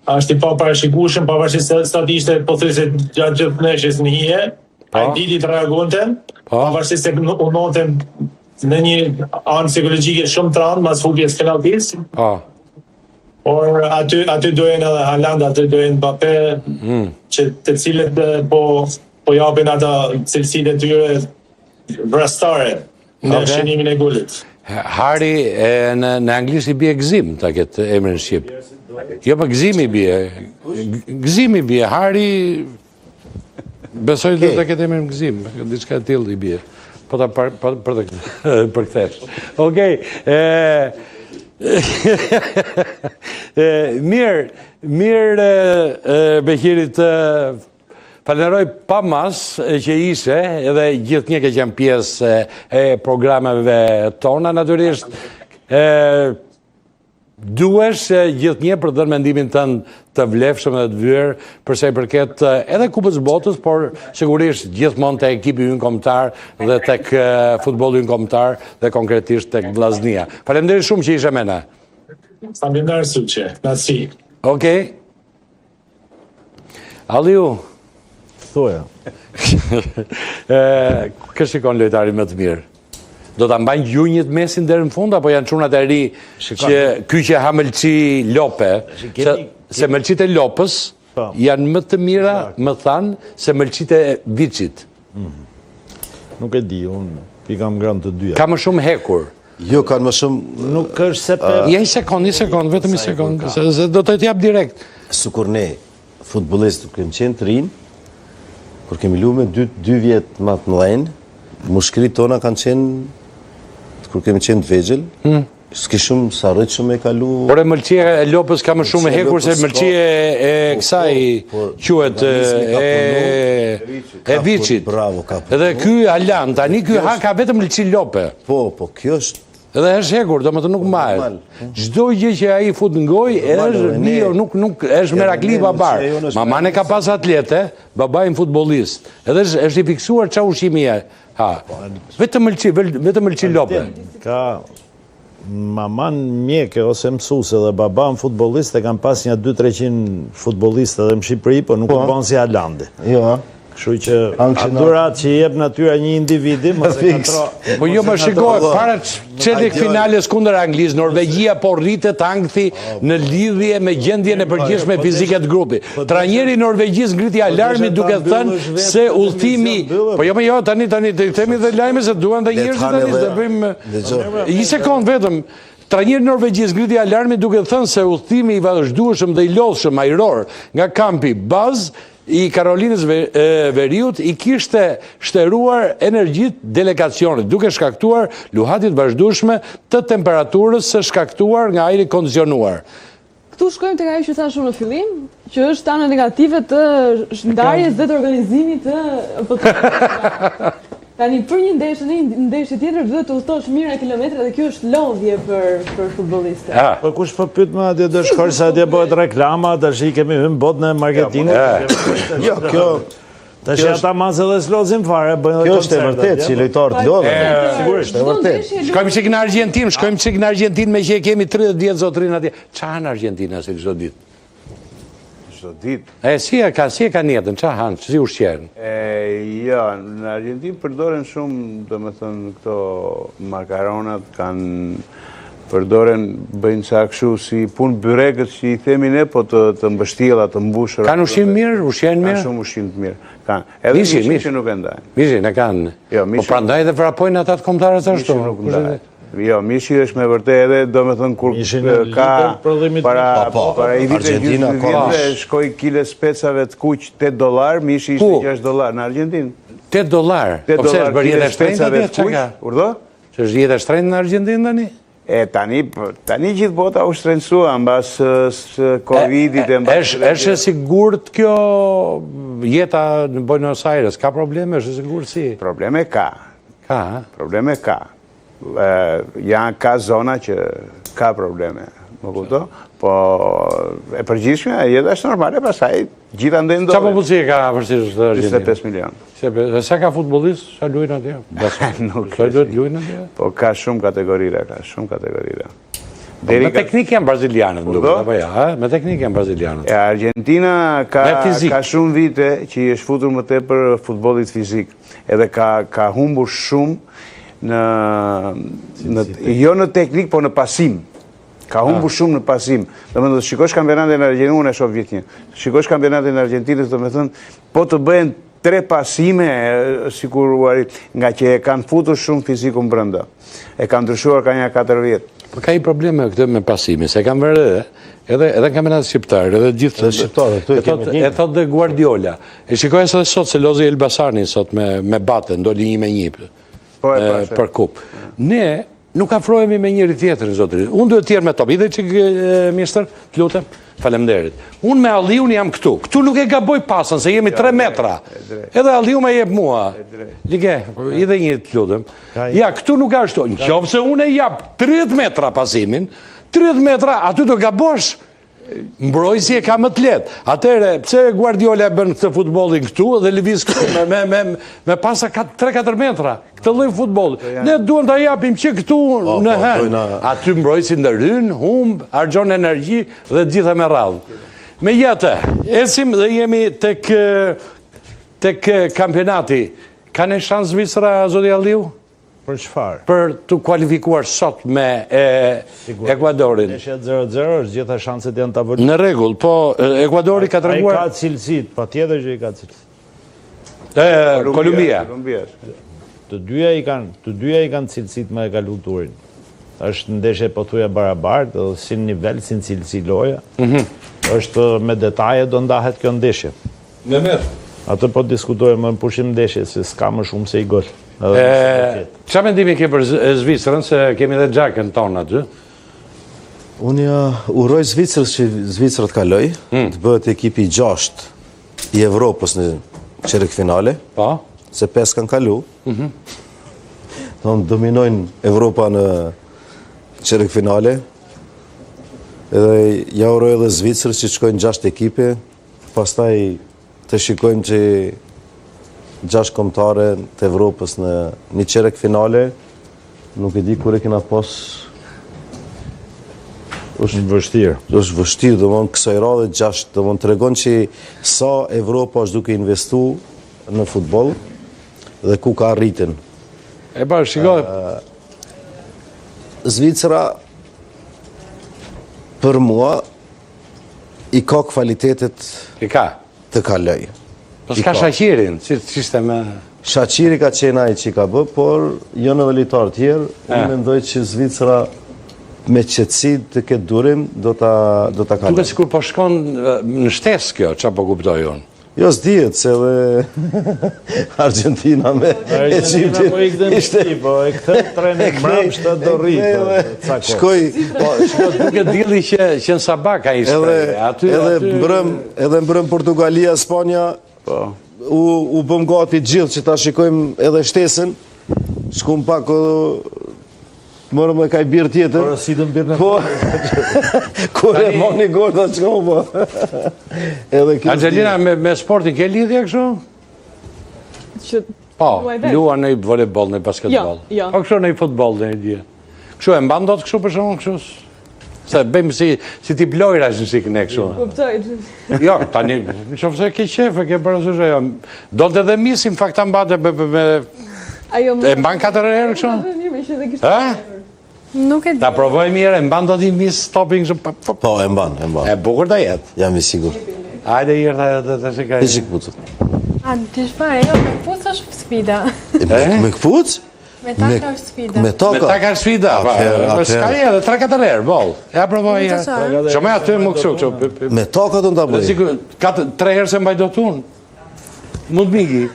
është i paparashikueshëm, pavarësisht se sa të ishte pothuajse gjatë gjithë ndeshjes në hije, po. ai diti të reagonte, po. pavarësisht se u ndodhte në një anë psikologjike shumë të rëndë mas humbjes së penalltisë. Po. Por aty aty do jenë edhe Haaland, aty do jenë Mbappe, mm. që të cilët eh, po po japin ata cilësitë e tyre vrastare në okay. shënimin e golit. Harry e, në në anglisht i bie gëzim ta ketë emrin shqip. Jo, po gëzim i bie. Gëzim i bie. Harry Besoj do ta ketë emrin Gëzim, diçka e tillë i bie. Po ta për, për, për të përkthesh. Okej. E e mirë, mirë e, Beqiri të falenderoj pa masë që ishe edhe gjithnjë ke qenë pjesë e programeve tona natyrisht. E Duhesh gjithnjë për të dhënë mendimin tënd të vlefshëm dhe të vyer për sa i përket edhe Kupës së Botës, por sigurisht gjithmonë te ekipi ynë kombëtar dhe tek futbolli ynë kombëtar dhe konkretisht tek Vllaznia. Faleminderit shumë që ishe me ne. Faleminderit Suçe. Kënaqësi. Okej. Aliu. Thuaja. Kë shikon lojtarin më të mirë? Do ta mbajnë gjunjët Messin deri në fund apo janë çunat e ri që ky që ha mëlçi lope, se, se mëlçitë e lopës po. janë më të mira, më thanë, se mëlçitë e viçit. Mhm. Nuk e di, unë i kam ngrënë të dyja. Ka më shumë hekur. Jo, kanë më shumë... Nuk është se pe... Ja, një sekond, një sekond, vetëm një sekond, se, se do të të jap direkt. Sikur ne, futbollistët, kur kemi qenë të rinj, kur kemi lu me dy, dy vjet ma të mëdhenj, mushkëritë tona kanë qenë, kur kemi qenë të vegjël, hmm. s'kishim, s'arritshëm me kalu... Por e mëlçia e lopës ka më shumë hekur se mëlçia e po, kësaj po, quhet e e viçit. Bravo, ka punu. Edhe ky Alan, tani ky ha ka vetëm mëlçi lope. Po, po, kjo është Edhe është hekur, domethënë nuk mbahet. Po. Çdo gjë që ai fut në gojë, është bio, nuk nuk është merakli babar. Mamanë e ka pas atlete, babain futbollist. Edhe është është i fiksuar ça ushqimi e ha. Vetëm mëlçi, vetëm mëlçi lope. Ka maman mjeke ose mësuese dhe baban futbollist e kanë pas nja 2-300 futbollistë edhe në Shqipëri, po nuk po. u bën si Halandi. Jo. Kështu që atë dhuratë që i jep natyra një individi, mos e ngatërro. Po jo, më shiko, para çerekfinales kundër Anglisë, Norvegjia po rritet ankthi në lidhje me gjendjen e përgjithshme fizike të grupit. Trajneri i Norvegjisë ngriti alarmin duke thënë se udhëtimi, po jo, po jo, tani tani të themi dhe lajme se duan dhe njerëzit tani të bëjmë një sekond vetëm. Trajneri i Norvegjisë ngriti alarmin duke thënë se udhëtimi i vazhdueshëm dhe i lodhshëm ajror nga kampi bazë i Karolinës Veriut i kishte shteruar energjitë delegacionit, duke shkaktuar luhatje të vazhdueshme të temperaturës së shkaktuar nga ajri i kondicionuar. Këtu shkojmë tek ajo që thashë unë në fillim, që është ana negative të ndarjes dhe të organizimit të botërorit. Tani për një ndeshje në një ndeshje tjetër duhet të udhëtosh mijëra kilometra dhe kjo është lodhje për për futbollistët. Ah. Po kush po pyet më atje do shkosh se atje bëhet reklama, tash i kemi hyrë në botën e marketingut. Jo, kjo Tash ata mbase edhe s'lozin fare, bëjnë edhe Kjo është e vërtetë që lojtarët lodhen. Sigurisht, e vërtetë. Shkojmë çik në Argjentinë, shkojmë çik në Argjentinë meqë e kemi 30 vjet zotërinë atje. Ça hanë argjentinasit çdo ditë? Çdo ditë. E si e ka, si e kanë jetën, ça hanë, si ushqehen? E jo, në Argjentinë përdoren shumë, domethënë këto makaronat kanë përdoren bëjnë ca kështu si punë byrekët që i themi ne, po të të mbështjella, të mbushura. Kanë ushqim mirë, ushqehen mirë? Kanë shumë ushqim të mirë. Kanë. Edhe mishin, mishin nuk e ndajnë. Mishin e kanë. Jo, mishin. Po prandaj dhe vrapojnë ata të kombëtares ashtu. Mishin nuk ndajnë. Jo, mishi është me vërtet edhe, domethënë, kur ka para, po, po, para një vit e gjysmë dy vjetëve, shkoi kile specave të kuq 8 dolar, mishi ishte 6 dolar në Argjentinë. 8 dolar? 8 po dolar kile specave të kuq, urdhë? Se është jetë e shtrenjtë në Argjentinë tani? E tani, tani gjithë bota u shtrenjtësua mbas Covidit e mbas... Është e sigurt kjo jeta në Buenos Aires, ka probleme, është e sigurt si? Probleme ka. Ka, Probleme ka. Janë ka zona që ka probleme, më kupto? Po e përgjithshme, jeta është normale, pastaj gjithandej ndodhin. Sa popullsi ka afërsisht Argentina? 25 milion. Dhe sa ka futbollistë, sa luajnë atje? Nuk sa duhet luajnë atje? Po ka shumë kategorira, ka shumë kategorira. Po, me teknikë janë brazilianët, më duket, apo ja, me teknikë janë brazilianët. E Argentina ka ka shumë vite që i është futur më tepër futbollit fizik, edhe ka ka humbur shumë në në jo në teknikë, po në pasim. Ka humbur ah. shumë në pasim. Domethënë, të shikosh kampionatin e Argjentinës, unë e shoh gjithnjë. Të shikosh kampionatin e Argjentinës, domethënë, po të bëhen tre pasime, sikur u arrit, nga që e kanë futur shumë fizikun brenda. E kanë ndryshuar ka nja 4 vjet. Po ka një problem me këtë me pasimin, se kam vënë re, edhe edhe në kampionatin shqiptar, edhe gjithë Edhe shqiptarët, këtu e kemi të E thotë dhe Guardiola. E shikoj se sot se lozi Elbasani sot me me Baten, doli 1 me 1. Po e pashë. Për kupë. Ne nuk afrohemi me njëri tjetrin, zotëri. Unë duhet të jem me top. Hidhe çik mister, të lutem. Faleminderit. Unë me Alliun jam këtu. Këtu nuk e gaboj pasën, se jemi 3 metra. Edhe Alliu më jep mua. Like, hidhe një të lutem. Ja, këtu nuk ashtu. Në qoftë se unë e jap 30 metra pasimin, 30 metra, aty do gabosh. Mbrojtësi e ka më të lehtë. Atëherë, pse Guardiola e bën këtë futbollin këtu dhe lëviz këtu me me me me pasa 3-4 metra. Këtë lloj futbolli. Ne duam ta japim që këtu po, në po, hën. Aty mbrojtësi ndërhyn, humb, harxhon energji dhe të gjitha me radhë. Megjithatë, ecim dhe jemi tek tek kampionati. Ka një shans Zvicra, zoti Alliu? Për çfarë? Për t'u kualifikuar sot me Ekuadorin. Ndeshja 0-0 është gjitha shanset janë tavolinë. Në rregull, po Ekuadori ka treguar Ai ka cilësitë, patjetër që i ka cilësitë. Kolumbia. Të dyja i kanë, të dyja i kanë cilësitë me e kalu turin. Është ndeshje pothuaj e barabartë, edhe si në nivel, si në cilësi loje. Mm Është me detaje do ndahet kjo ndeshje. Mehmet. Atë po diskutojmë në pushim ndeshje, se s'ka më shumë se i gol. Ça mendimi ke për Zvicrën, se kemi dhe Xhakën tonë aty? Unë ja uroj Zvicrës që Zvicra të kalojë, hmm. të bëhet ekipi i gjashtë i Evropës në çerekfinale. Po. Se pesë kanë kalu. Mm -hmm. Dominojnë Evropa në çerekfinale. Edhe ja uroj edhe Zvicrës që të shkojnë gjashtë ekipe, Pastaj të shikojmë që gjashtë kombëtare të Evropës në një çerekfinale, nuk e di kur e kena pas është vështirë. Është vështirë, domethënë kësaj radhe gjashtë, domethënë tregon që sa Evropa është duke investu në futboll dhe ku ka arritën. E pa, shiko. Zvicra për mua i ka kvalitetet I ka. të kalojë. Po s'ka Shaqirin, si ishte me... Shaqiri ka qenë ai që i ka bë, por janë edhe lojtarë tjerë. Unë mendoj që Zvicra me qetësi të ketë durim, do ta do ta kalojë. Duket sikur po shkon në shtesë kjo, ça po kuptoj unë. Jo, s'dihet se edhe Argentina me Egjiptin po ishte... Po e kthen trenin mbrapsht do rri po, Shkoi... Po, shko, duket dielli që, që në sabah ka i shprehje. Aty, edhe, aty... mbrëm, edhe mbrëm Portugalia, Spanja, po. u, u bëm gati gjithë që ta shikojmë edhe shtesën, shkum pak Morëm dhe kaj birrë tjetër. Porositëm birrën e po, Kur e moni gorë të qko, po. Edhe kjo Angelina, me, me sportin ke lidhje kështu? Që Po, luan në volejboll, në basketboll. Jo, jo. Po kështu në futboll në ide. Kështu e mban dot kështu për shembull kështu? Se bëjmë si si tip lojrash në sikë ne kështu. Kuptoj. Jo, tani, në qoftë se ke qejf, e ke parasysh ajo. Donte dhe misi, në fakt ta mbante me me Ajo E mban katër herë kështu? Ë? Nuk e di. Ta provoj mirë, e mban dot i mis topin kështu. Pa, pa. Po, e mban, e mban. E bukur do jetë. Jam i sigurt. Hajde Irta, të të shikoj. Ti si këpucët. A, ti shpare, jo, me këpucë është sfida. Me, me këpucë? Me taka është sfida. Me taka? Me taka është sfida. Po, po s'ka edhe 3-4 herë, boll. Ja provoj. Që me aty më kështu, kështu. Me taka do ta bëj. Sikur katër tre herë s'e mbaj dot unë. Mund migi.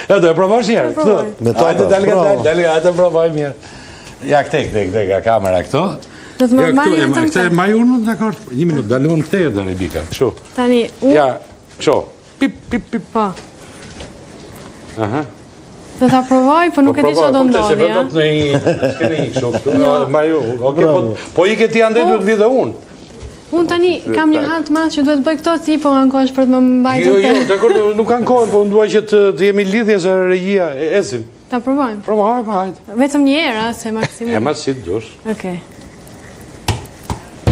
E do e provosh një herë, këtu. Me taka. Hajde, dal nga dal, dal nga, hajde provoj mirë. Ja këtej, këtej, këtej, nga kamera këtu. Do të më ja, mbani vetëm këtë. Këtë mbaj unë, dakord. Një minutë, dal unë këtej edhe Rebika. Kështu. Tani, unë Ja, kështu. Pip, pip, pip. Po. Aha. Do ta provoj, po nuk e di çfarë do po, ndodhi. Se vë në një, s'ke në një kështu këtu. Jo. Mbaj ju. Okej, po po ike ti andej duhet vi dhe unë. Unë tani kam një hall të madh që duhet bëj këto ti po ankohesh për të më mbajtur. Jo, jo, dakord, nuk ankohem, po unë dua që të, të jemi lidhje se regjia e ecim. Ta provojmë. Provojmë, po, hajde. Vetëm një herë, se maksimum. E ma si të dush. Okej.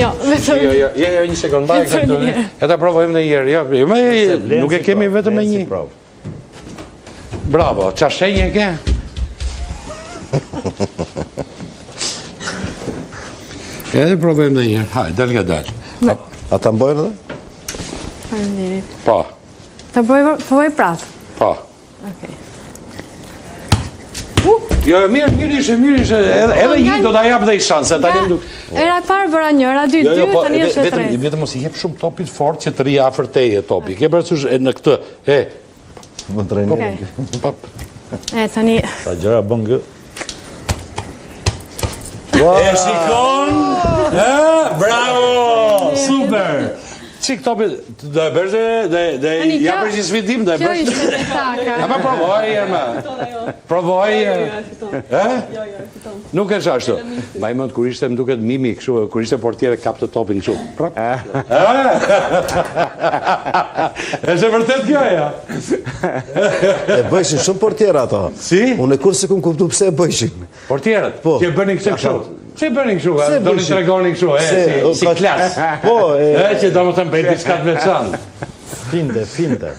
Jo, vetëm. Jo, jo, jo, jo, një sekond, mbaj këtë. E ta provojmë në një herë. Jo, jo, ma, nuk e kemi vetëm me një. Bravo, ça shenje ke? Edhe provojmë në një herë. Hajde, dal nga dal. A ta mbajnë edhe? Faleminderit. Po. Ta provoj prapë. Po. Okej. Jo, mirë, mirë ishte, mirë ishte. Edhe edhe një do ta jap dhe një shans, se tani nuk. Hera e parë bëra një, hera e dytë, jo, jo, dy, po, tani është e tretë. Vetëm mos i jep shumë topit fort që të rrijë afër teje topi. Ke parasysh në këtë, e. Më trajner. Po. E tani. Sa gjëra bën kë? E shikon? E, bravo! Super! Çik topi, do e bësh dhe dhe dhe japësh një sfidim do e bësh. Kjo ishte spektakël. Ama provoj e më. Provoj. Ë? Jo, jo, fiton. Nuk është ashtu. Mbaj mend kur ishte më duket Mimi kështu, kur ishte portiere kapte topin kështu. Prap. Është e vërtet kjo ja. E bëjshin shumë portierë ato. Si? Unë kurrë s'e kum kuptu pse e bëjshin. Portierët, po. që bënin këtë kështu. Pse bënin kështu? Do të tregonin kështu, e, si, si klas. Po, e, e që do të thënë bëj diçka të veçantë. Finte, finte.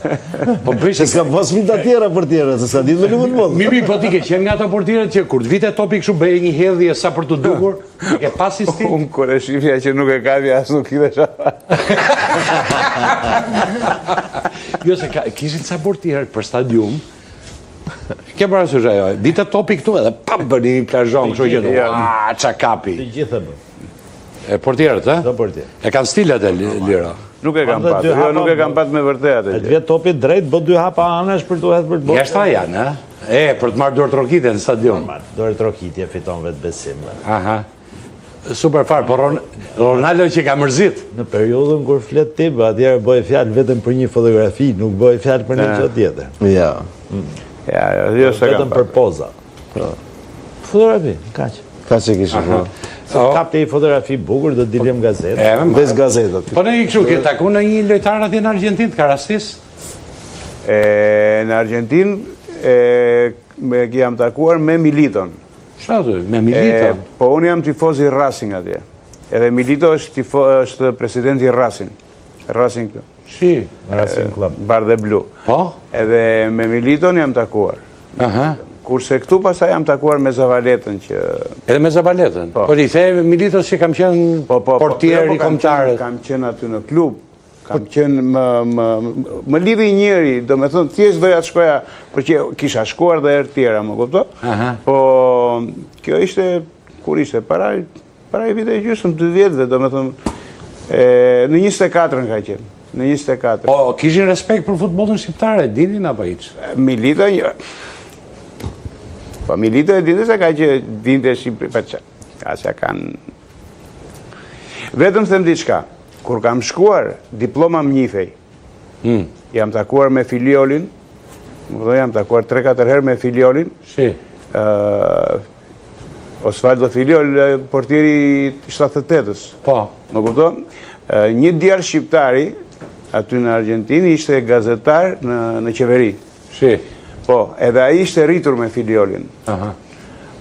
Po bëj se s'ka pas finta tjera portierët, se s'ka ditë me lu futboll. Mimi, po ti ke qenë nga ato portierët që kur të vite topi kështu bëje një hedhje sa për të dukur, e ke pas si stil? Unë kur e shifja që nuk e kapja as nuk hidhesha. Jo se ka, kishin ca portierë për stadium, Ke parasysh ajo, vite topi këtu edhe pap bëni një plazhon, kështu që ua, ça kapi. Të gjithë e bën. E portierët, e? Do portierë. E kanë stil atë Lira. Nuk e kam pat, jo, nuk e kam pat me vërtet atë. E të vjen topi drejt, bë dy hapa anash për të hedhur për të bërë. Jashtë janë, ë? E, për të marrë duartrokitje në stadium. Normal, duartrokitje fiton vetëbesim. Aha. Super fare, po Ron, Ronaldo që ka mërzit. Në periudhën kur flet ti, po atëherë bëhej fjalë vetëm për një fotografi, nuk bëhej fjalë për një gjë tjetër. Ja. Ja, jo, jo s'e kam. Vetëm për poza. Po. Fotografi, kaq. Kaq e kishte po. Se kapte një fotografi bukur do dilim gazetë. E, Ves gazetat. Po në një kështu, ke taku ndonjë lojtar atje në Argjentinë, të ka rastis? E, në Argjentinë, e, me, jam takuar me Militon. Çfarë do? Me Milito. Po unë jam tifoz i Racing atje. Edhe Milito është tifo, është presidenti i Racing. Racing Club. Si, Racing Club. Bardh e blu. Po? Edhe me Militon jam takuar. Aha. Kurse këtu pastaj jam takuar me Zavaletën që Edhe me Zavaletën. Po. Po i the Militos që kam qenë po, po, po, portier po, i kombëtares. Kam qenë aty në klub. Kam qenë më, më, më lidhi njëri, domethënë, thjesht doja të shkoja, për që kisha shkuar dhe herë tjera, më kupto? Aha. Po, kjo ishte, kur ishte, para, para një vit e gjysëm, dy vjetëve, domethënë, e, në 24-ën ka qenë, në 24. Po, kishin respekt për futbollin shqiptar, e dinin apo hiç? Milito, një... Po, Milito e dinte se ka që dinte Shqipëri, pa që, ka që kanë... Vetëm them diçka, kur kam shkuar, diploma më njifej. Hmm. Jam takuar me Filiolin, më dhe jam takuar 3-4 herë me Filiolin. Si? Osvaldo Filiol, portieri i 78-ës. Po. Më kupton? Një djalë shqiptari, aty në Argjentinë, ishte gazetar në, në qeveri. Si? Po, edhe ai ishte rritur me Filiolin. Aha.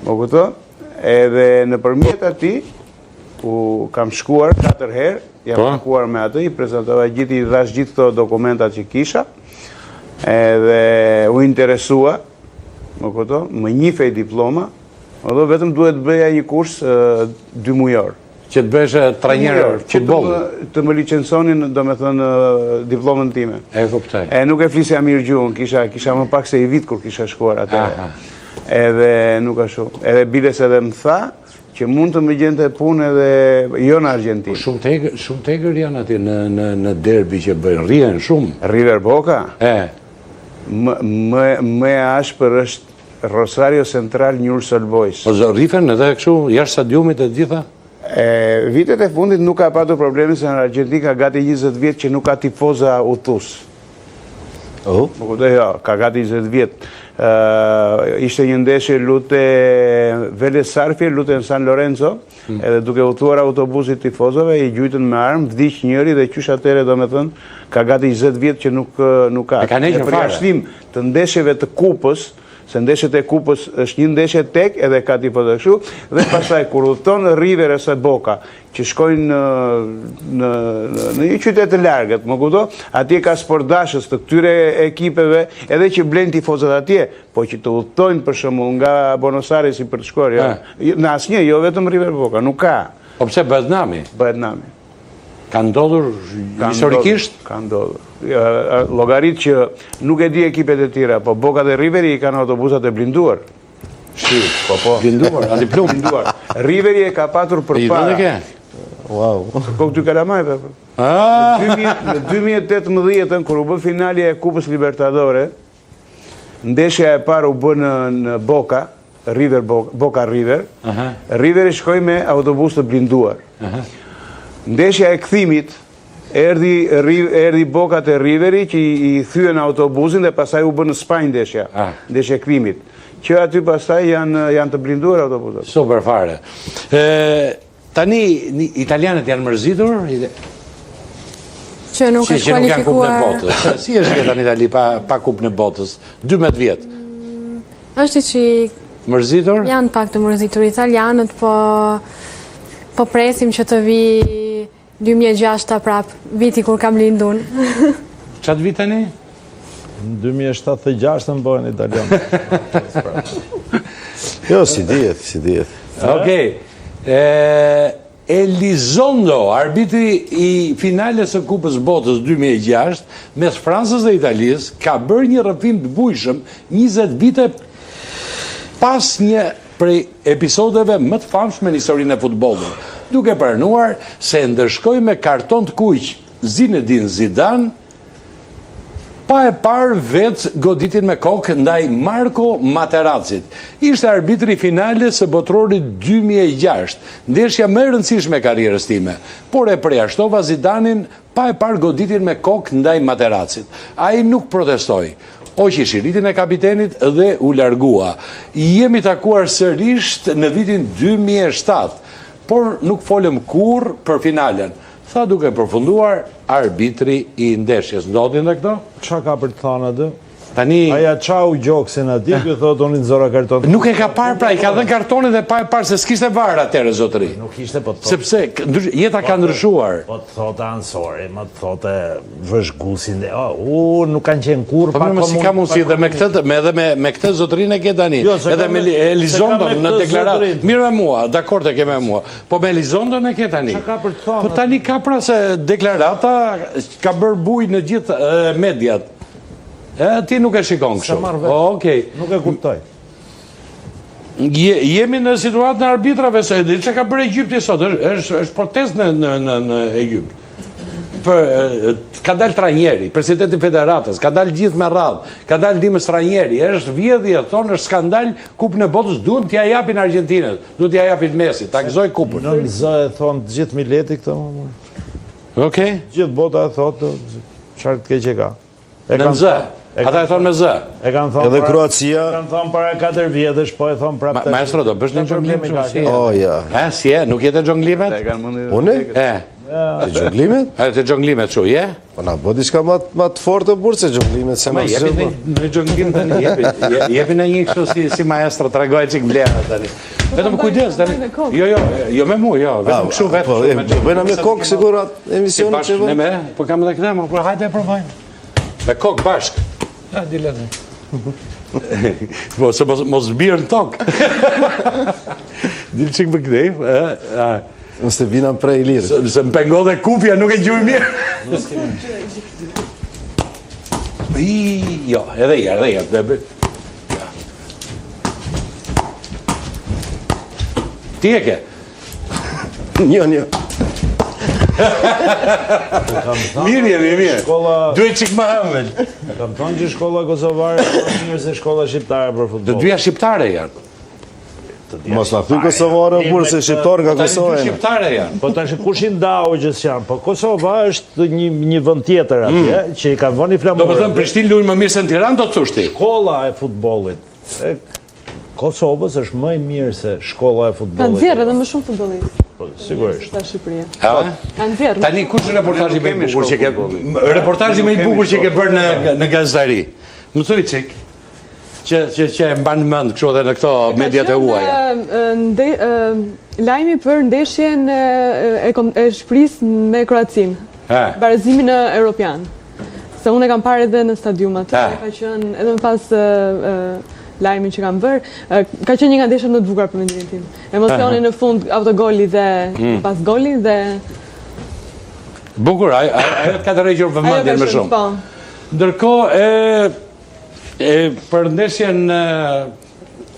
Më kupton? Edhe nëpërmjet atij, ku kam shkuar 4 herë, jam Po. takuar me atë, i prezantova gjithë, i dhash gjithë këto dokumentat që kisha, edhe u interesua, më kupton, më njifej diploma, edhe vetëm duhet të bëja një kurs dy mujor. Që të bëhesh trajner Që të futbolli. më, të më licenconin, domethënë, diplomën time. E kuptoj. E nuk e flisja mirë gjuhën, kisha, kisha më pak se i vit kur kisha shkuar atëherë. Aha. Edhe nuk ashtu. Edhe biles edhe më tha që mund të më gjente punë edhe jo në Argjentinë. Po shumë të egër, shumë të egër janë atje në në në derbi që bëjnë, rrihen shumë. River Boca? E. Më më më e ashpër është Rosario Central Newell's Old Boys. Po zë rrifen edhe kështu jashtë stadiumit e të gjitha? E, vitet e fundit nuk ka patur probleme se në Argjentinë ka gati 20 vjet që nuk ka tifoza udhëtues. Oh. Më kuptoj, jo, ka gati 20 vjet. Ishte një ndeshje luante Vélez Sarsfield, luante në San Lorenzo, hmm. edhe duke udhëtuar autobusi i tifozëve, i gjujtën me armë, vdiq njëri dhe qysh atëherë, domethënë, ka gati 20 vjet që nuk, nuk ka. E ka Me përjashtim të ndeshjeve të kupës, se ndeshjet e kupës është një ndeshje tek edhe ka tifozë kështu, dhe pastaj kur udhëton River ose Boca, që shkojnë në në në një qytet të largët, më kupto? Atje ka sportdashës të këtyre ekipeve, edhe që blejnë tifozët atje, po që të udhëtojnë për shembull nga Buenos Airesi për të shkuar, jo. Në asnjë, jo vetëm River Boca, nuk ka. Po pse bëhet nami? Bëhet nami. Ka ndodhur historikisht? Ka ndodhur. Llogarit që nuk e di ekipet e tjera, po Boca dhe Riveri i kanë autobusat e blinduar. Shi, po po. Blinduar, antiplumb. Blinduar. Riveri e ka patur përpara. I ke? Wow. Kokë dy kalamajve. Po. Ah! Në 2018-ën, kur u bë finalja e Kupës Libertadore, ndeshja e parë u bë në, në Boca, River Boca, Boca River. Riveri shkoi me autobus të blinduar. Ndeshja e kthimit erdhi erdhi Boca te Riveri që i, i thyen autobusin dhe pastaj u bë në Spanjë ndeshja, ah. ndeshja e kthimit. Që aty pastaj janë janë të blinduar autobusat. Super fare. Ë tani italianët janë mërzitur? Që nuk është kualifikuar. Që nuk janë kupën e botës. Si është jeta në Itali pa pa kupën e botës? 12 vjet. Mm, është që Mërzitur? Janë pak të mërzitur italianët, po po presim që të vijë 2006-ta prap, viti kur kam lindur unë. Çfarë vit tani? Në 2076-ën bëhen italianë. Jo, s'i dihet, s'i dihet. Okej. Elizondo, arbitri i finales së Kupës Botës 2006 mes Francës dhe Italisë, ka bërë një rrëfim të bujshëm 20 vite pas një prej episodeve më të famshme në historinë e futbollit, duke pranuar se e ndëshkoi me karton të kuq Zinedine Zidane pa e parë vetë goditjen me kokë ndaj Marco Materazzit. Ishte arbitri i finales së Botërorit 2006, ndeshja më e rëndësishme e karrierës time, por e përjashtova Zidanin pa e parë goditjen me kokë ndaj Materazzit. Ai nuk protestoi. Hoqi shiritin e kapitenit dhe u largua. Jemi takuar sërish në vitin 2007, por nuk folëm kurrë për finalen, tha duke përfunduar arbitri i ndeshjes. Ndodhin dhe këto? Ça ka për të thënë atë? Tani Ai ia çau gjoksin atij, ky thotë unë i nxora karton. Nuk e ka parë pra, i ka dhënë kartonin dhe pa e parë se s'kishte VAR atëherë zotëri. Nuk ishte po të thotë. Sepse jeta ka ndryshuar. Po të thotë anësori, më të thotë vëzhguesin dhe oh, u nuk kanë qenë kurrë po, pa komunikë. Si ka mundësi dhe me këtë me edhe me me këtë zotërinë e ke tani. Jo, edhe me Elizondon në deklaratë. Mirë me mua, dakord e ke me mua. Po me Elizondon e ke tani. Çka ka për të thënë? Po tani ka pra se deklarata ka bërë bujë në gjithë mediat. E, ti nuk e shikon kështu. Okej. Nuk e kuptoj. Je, jemi në situatën e arbitrave se di çka ka bërë Egjipti sot, është është është protestë në në në në Egjipt. Për ka dalë trajneri, presidenti i federatës, ka dalë gjithë me radhë, ka dalë ndihmës trajneri, është vjedhje, thonë është skandal, kupën e botës duhet t'ia japin Argjentinës, duhet t'ia japin Messi, ta gëzojë kupën. Nën zë e thonë të gjithë mileti këtë më. Okej. Gjithë bota e thotë çfarë të keqe ka. Nën zë. Ata e thonë me zë. E kanë thonë Edhe Kroacia. E kanë thonë para 4 vjetësh, po e thonë prapë. Maestro, do bësh një xhonglim kështu si? Oh ja. E si e, nuk je te xhonglimet? Unë? E. Te xhonglimet? E te xhonglimet kështu, je? Po na bë diçka më më të fortë burrë se xhonglimet se më jepi në në xhonglim tani, jepi. Jepi në një kështu si si maestro, tregoj çik vlera tani. Vetëm kujdes tani. Jo, jo, jo me mua, jo, vetëm kështu vetë. Po, bëjna me kokë sikur atë emisionin që bën. Ne me, po kam edhe këtë, po hajde e provojmë. Me kokë bashkë. Ja, di lënë. Po, se mos, mos bjerë në tokë. Dil çik më këtej, e, a. Mos të bina prej lirë. Se, se më pengon dhe kufja, nuk e gjuj mirë. I, jo, edhe i, edhe i, edhe Ja. Ti e ke? Një, një. Mirë jemi, mirë. Shkolla... Duhet çik më ëmbël. Kam thonë që shkolla kosovare është më mirë se shkolla shqiptare për futboll. Të dyja shqiptare janë. Mos na thuj kosovare o burrë se shqiptar nga Kosova. Tani dy shqiptare janë. Po tash kush i ndau që s'janë? Po Kosova është një një vend tjetër atje mm. që i kanë vënë flamurin. Domethënë në Prishtinë luajnë më mirë se në Tiranë do të thosh ti. Shkolla e futbollit e Kosovës është më e mirë se shkolla e futbollit. Kanë nxjerrë edhe më shumë futbollistë. Po, sigurisht. Sa Shqipëria. Ha? Kanë nxjerrë. Tani kush është reportazhi më i bukur që ke reportazhi më i bukur që ke bërë në në gazetari? Më thuaj çik që që që e mban mend kështu edhe në këto mediat e huaja. Nde, lajmi për ndeshjen e, e, e Shqipërisë me Kroacinë. Barazimin në Europian. Se unë e kam parë edhe në stadium atë, ka qenë edhe më pas lajmin që kam bërë, ka qenë një nga ndeshjet më të bukura për mendimin tim. Emocioni në fund, autogoli dhe mm. pas goli dhe Bukur, ajo ajo të ka tërhequr vëmendjen më shumë. Po. Ndërkohë e e për ndeshjen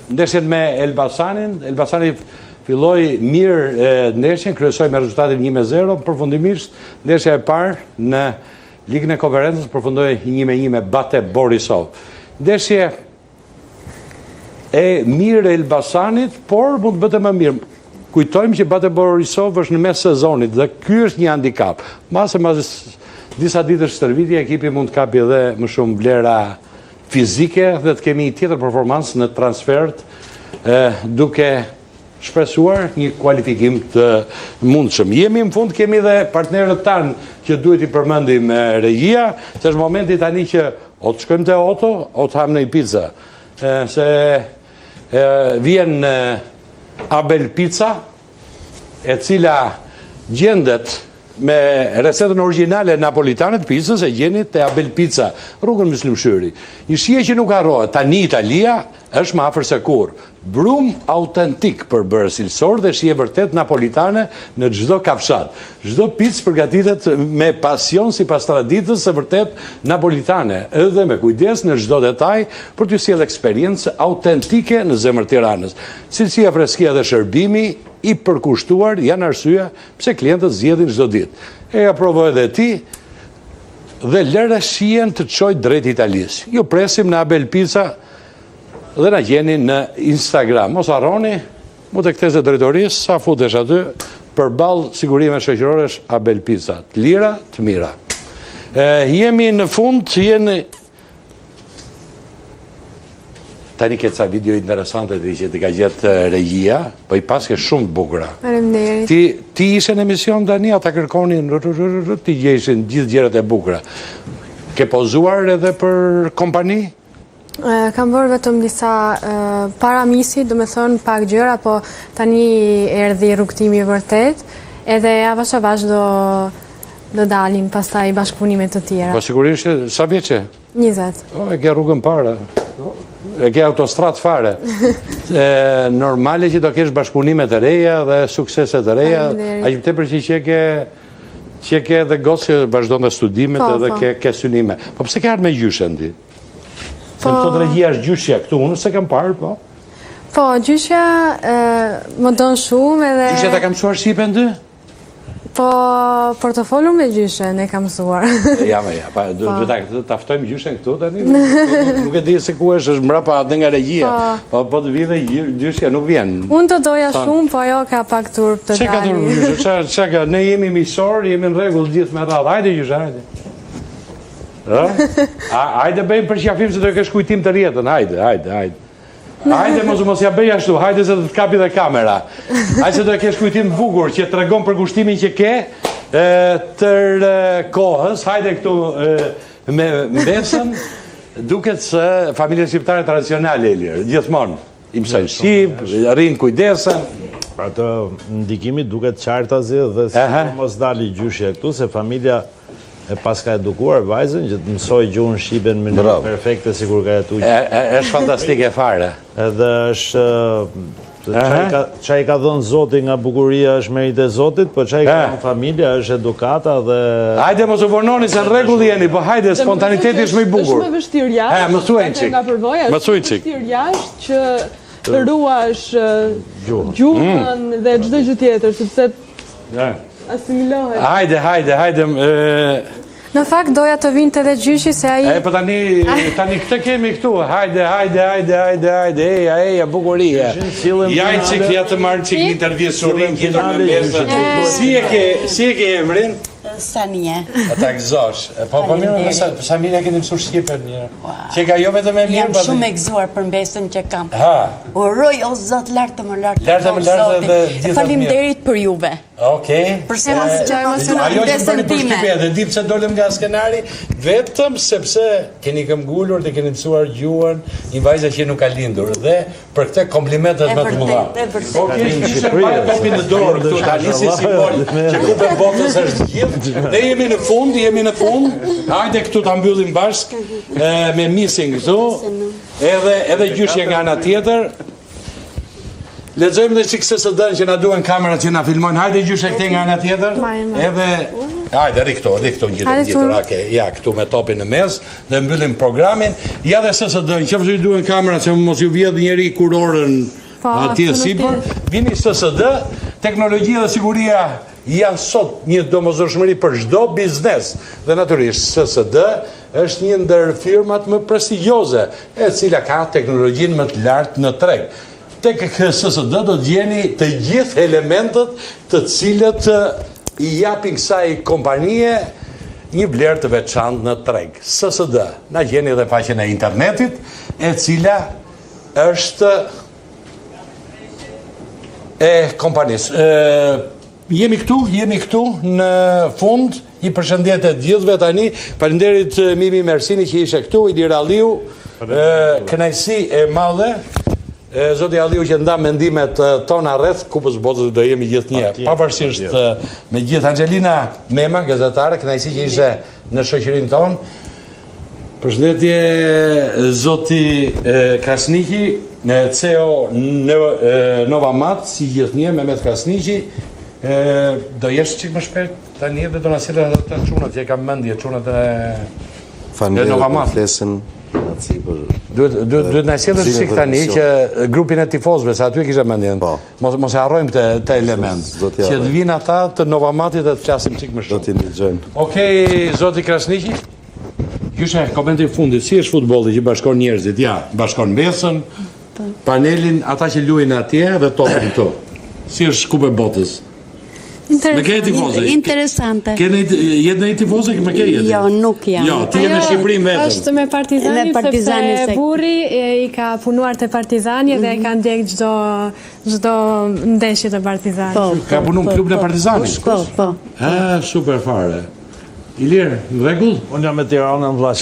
ndeshjen me Elbasanin, Elbasani filloi mirë ndeshjen, kryesoi me rezultatin 1-0, përfundimisht ndeshja e parë në Ligën e Konferencës përfundoi 1-1 me Bate Borisov. Ndeshje e mirë e Elbasanit, por mund të bëte më mirë. Kujtojmë që Bate Borisov është në mes sezonit dhe ky është një handikap. Mbase mas disa ditësh stërvitje, ekipi mund të kapi edhe më shumë vlera fizike dhe të kemi një tjetër performancë në transfertë duke shpresuar një kualifikim të mundshëm. Jemi në fund, kemi dhe partnerët tanë që duhet i përmendim regjia, se është momenti tani që o të shkojmë te Oto, o të hamë një pizza. Se vjen Abel Pizza, e cila gjendet me recetën origjinale napolitane të pizzës e gjeni te Abel Pizza, rrugën Myslym Shyri. Një shije që nuk harrohet, tani Italia është më afër se kurrë. Brumë autentik përbërës cilësor dhe shije vërtet napolitane në çdo kafshatë. Çdo picë përgatitet me pasion sipas traditës së vërtetë napolitane dhe me kujdes në çdo detaj për t'ju sjellë eksperiencë autentike në zemër të Tiranës. Cilësia, freskia dhe shërbimi i përkushtuar janë arsyeja pse klientët zgjedhin çdo ditë. Eja provo edhe ti dhe lëre shijen të çojë drejt Italisë. Ju presim në Abel Pizza dhe na gjeni në Instagram. Mos harroni, mu te kthesa e drejtorisë, sa futesh aty, përballë sigurimeve shoqërore është Abel Pizza. Të lira, të mira. E, jemi në fund, jeni Tani ke ca video interesante ti që t'i ka gjetë regjia, po i paske shumë të bukura. Faleminderit. Ti ti ishe në emision tani, ata kërkonin t'i gjeshin gjithë gjërat e bukura. Ke pozuar edhe për kompani? Kam bërë vetëm disa para Missit, domethënë pak gjëra, po tani erdhi rrugëtimi i vërtetë, edhe avash avash do, do dalin pastaj bashkëpunime të tjera. Po sigurisht, sa vjeç je? 20. Po, e ke rrugën para. E ke autostradë fare. E, normale që do kesh bashkëpunime të reja dhe suksese të reja. Aq më tepër që që ke që ke edhe gocë që vazhdon dhe studimet po, edhe po. ke, ke synime. Po pse ke ardhur me gjyshen ti? Po... Se më thotë regjia është gjyshja këtu, unë s'e kam parë, po. Po, gjyshja më don shumë edhe... Gjyshja ta ka mësuar shqipen ty? Po, për të folur me gjyshen e kam mësuar. Ja, më ja, pa, do po. ta ta ftojmë gjyshen këtu tani. Nuk e di se ku është, është mbrapa atë nga regjia. Po, po, po të vijë dhe gjyshja nuk vjen. Unë të doja shumë, po ajo ka pak turp të dali. Çka ka turp gjyshe? Ça ça ka? Ne jemi miqësor, jemi në rregull gjithë me radhë. Hajde gjyshe, hajde. Ë? Hajde bëjmë përqafim se do e kesh kujtim tërë jetën. Hajde, hajde, hajde. Hajde mos mos ja bëj ashtu, hajde se do të kapi dhe kamera. Hajde se do e kesh kujtim të bukur që tregon përkushtimin që ke e tërë kohës. Hajde këtu e, me mbesën. Duket se familja shqiptare tradicionale Ilir, gjithmonë i mësojnë shqip, rrinë kujdesen. Atë ndikimi duket qartazi dhe si mos dali gjyshja këtu se familja E paska edukuar vajzën që të mësojë gjuhën shqipe në mënyrë perfekte sikur ka jetuar. Është fantastike fare. Edhe është ça i ka dhënë Zoti nga bukuria është meritë e Zotit, po ça i ka dhënë familja është edukata dhe Hajde mos u vononi se në rregull jeni, po hajde spontaniteti është më i bukur. Është më vështirë jashtë. He, më thuaj çik. Nga përvoja, më thuaj çik. Është vështirë jashtë që të ruash gjuhën mm. dhe çdo gjë tjetër, sepse Asimilohet. Hajde, hajde, hajde. Në fakt doja të vinte edhe gjyshi se ai E po tani tani këtë kemi këtu. Hajde, hajde, hajde, hajde, hajde, eja, eja, bukuria. Ja i çik ja të marr çik një intervistë suri ngjitur me mbesën. Si e ke, si e ke emrin? Sanie. A ta gëzosh. Po po mirë, me sa sa mirë e keni mësuar shqipen mirë. Që ka jo vetëm e mirë, Jam shumë e gëzuar për mbesën që kam. Ha. Uroj o Zot lart e më lart. Lart e më lart dhe gjithë. Faleminderit për juve. Okej. Për se mos që emocionon Ajo që bëri përshtypje edhe di pse dolëm nga skenari, vetëm sepse keni këmbgulur dhe keni mësuar gjuhën një vajze që nuk ka lindur dhe për këtë komplimentet më të mëdha. Okej, kishte pa topin në dorë këtu tani si simbol që Kupa e Botës është gjithë. Ne jemi në fund, jemi në fund. Hajde këtu ta mbyllim bashkë me misin këtu. Edhe edhe gjyshja nga ana tjetër. Lexojmë dhe çik SSD-n që na duhen kamerat që na filmojnë. Hajde gjyshe këtej nga ana tjetër. Edhe hajde rri këtu, rri këtu ngjitur, ngjitur. Okej, ja këtu me topin në mes dhe mbyllim programin. Ja dhe SSD-n, qoftë ju duhen kamerat që mos ju vjedh njeri kurorën po, atje sipër. Vini SSD, teknologjia dhe siguria janë sot një domosdoshmëri për çdo biznes dhe natyrisht SSD Është një ndër firmat më prestigjioze, e cila ka teknologjinë më të lartë në treg. Tek SSD do të gjeni të gjithë elementët të cilët i japin kësaj kompanie një vlerë të veçantë në treg. SSD, na gjeni edhe faqen e internetit, e cila është e kompanisë. Jemi këtu, jemi këtu në fund, një përshëndetje të gjithëve tani. Faleminderit Mimi Mersini që ishe këtu, Ilir Alliu, kënaqësi e madhe. Zoti Alliu që nda mendimet tona rreth Kupës së Botës do jemi gjithnjë, pavarësisht me gjithë Angelina Mema, gazetare, kënaqësi që ishe në shoqërinë tonë. Përshëndetje zoti Krasniqi, CEO në Novamat, si gjithnjë Mehmet Krasniqi, do jesh çik më shpejt tani dhe do na sjellë edhe ata çunat që e kam mendje, çunat e Faleminderit për ftesën, kënaqësi për Duhet duhet duhet na sjellësh çik tani që grupin e tifozëve, se aty e kisha mendjen. Po. Mos mos e harrojmë këtë këtë element. Që të vinë ata të Novamatit dhe të flasim çik më shumë. Do t'i dëgjojmë. Okej, zoti Krasniqi. Gjyshe, komenti i fundit, si është futbolli që bashkon njerëzit? Ja, bashkon mbesën, po. panelin, ata që luajnë atje dhe topin këtu. Si është Kupa e Botës? Me ke tifoze? Interesante. Ke në jetë në tifoze, me ke jetë? Jo, nuk jam. Jo, ti je në Shqipëri vetëm. Është me Partizanin, me Partizanin sepse burri i ka punuar te Partizani mm -hmm. dhe e ka mhm. ndjek çdo çdo ndeshje të Partizanit. Po, ka punuar në po, klubin e po. Partizanit. Po, po. Ah, super fare. Ilir, në rregull? Unë jam me Tiranën, vlla.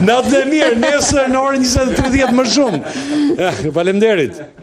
Natën e mirë, nesër në orën 20:30 më shumë. Faleminderit.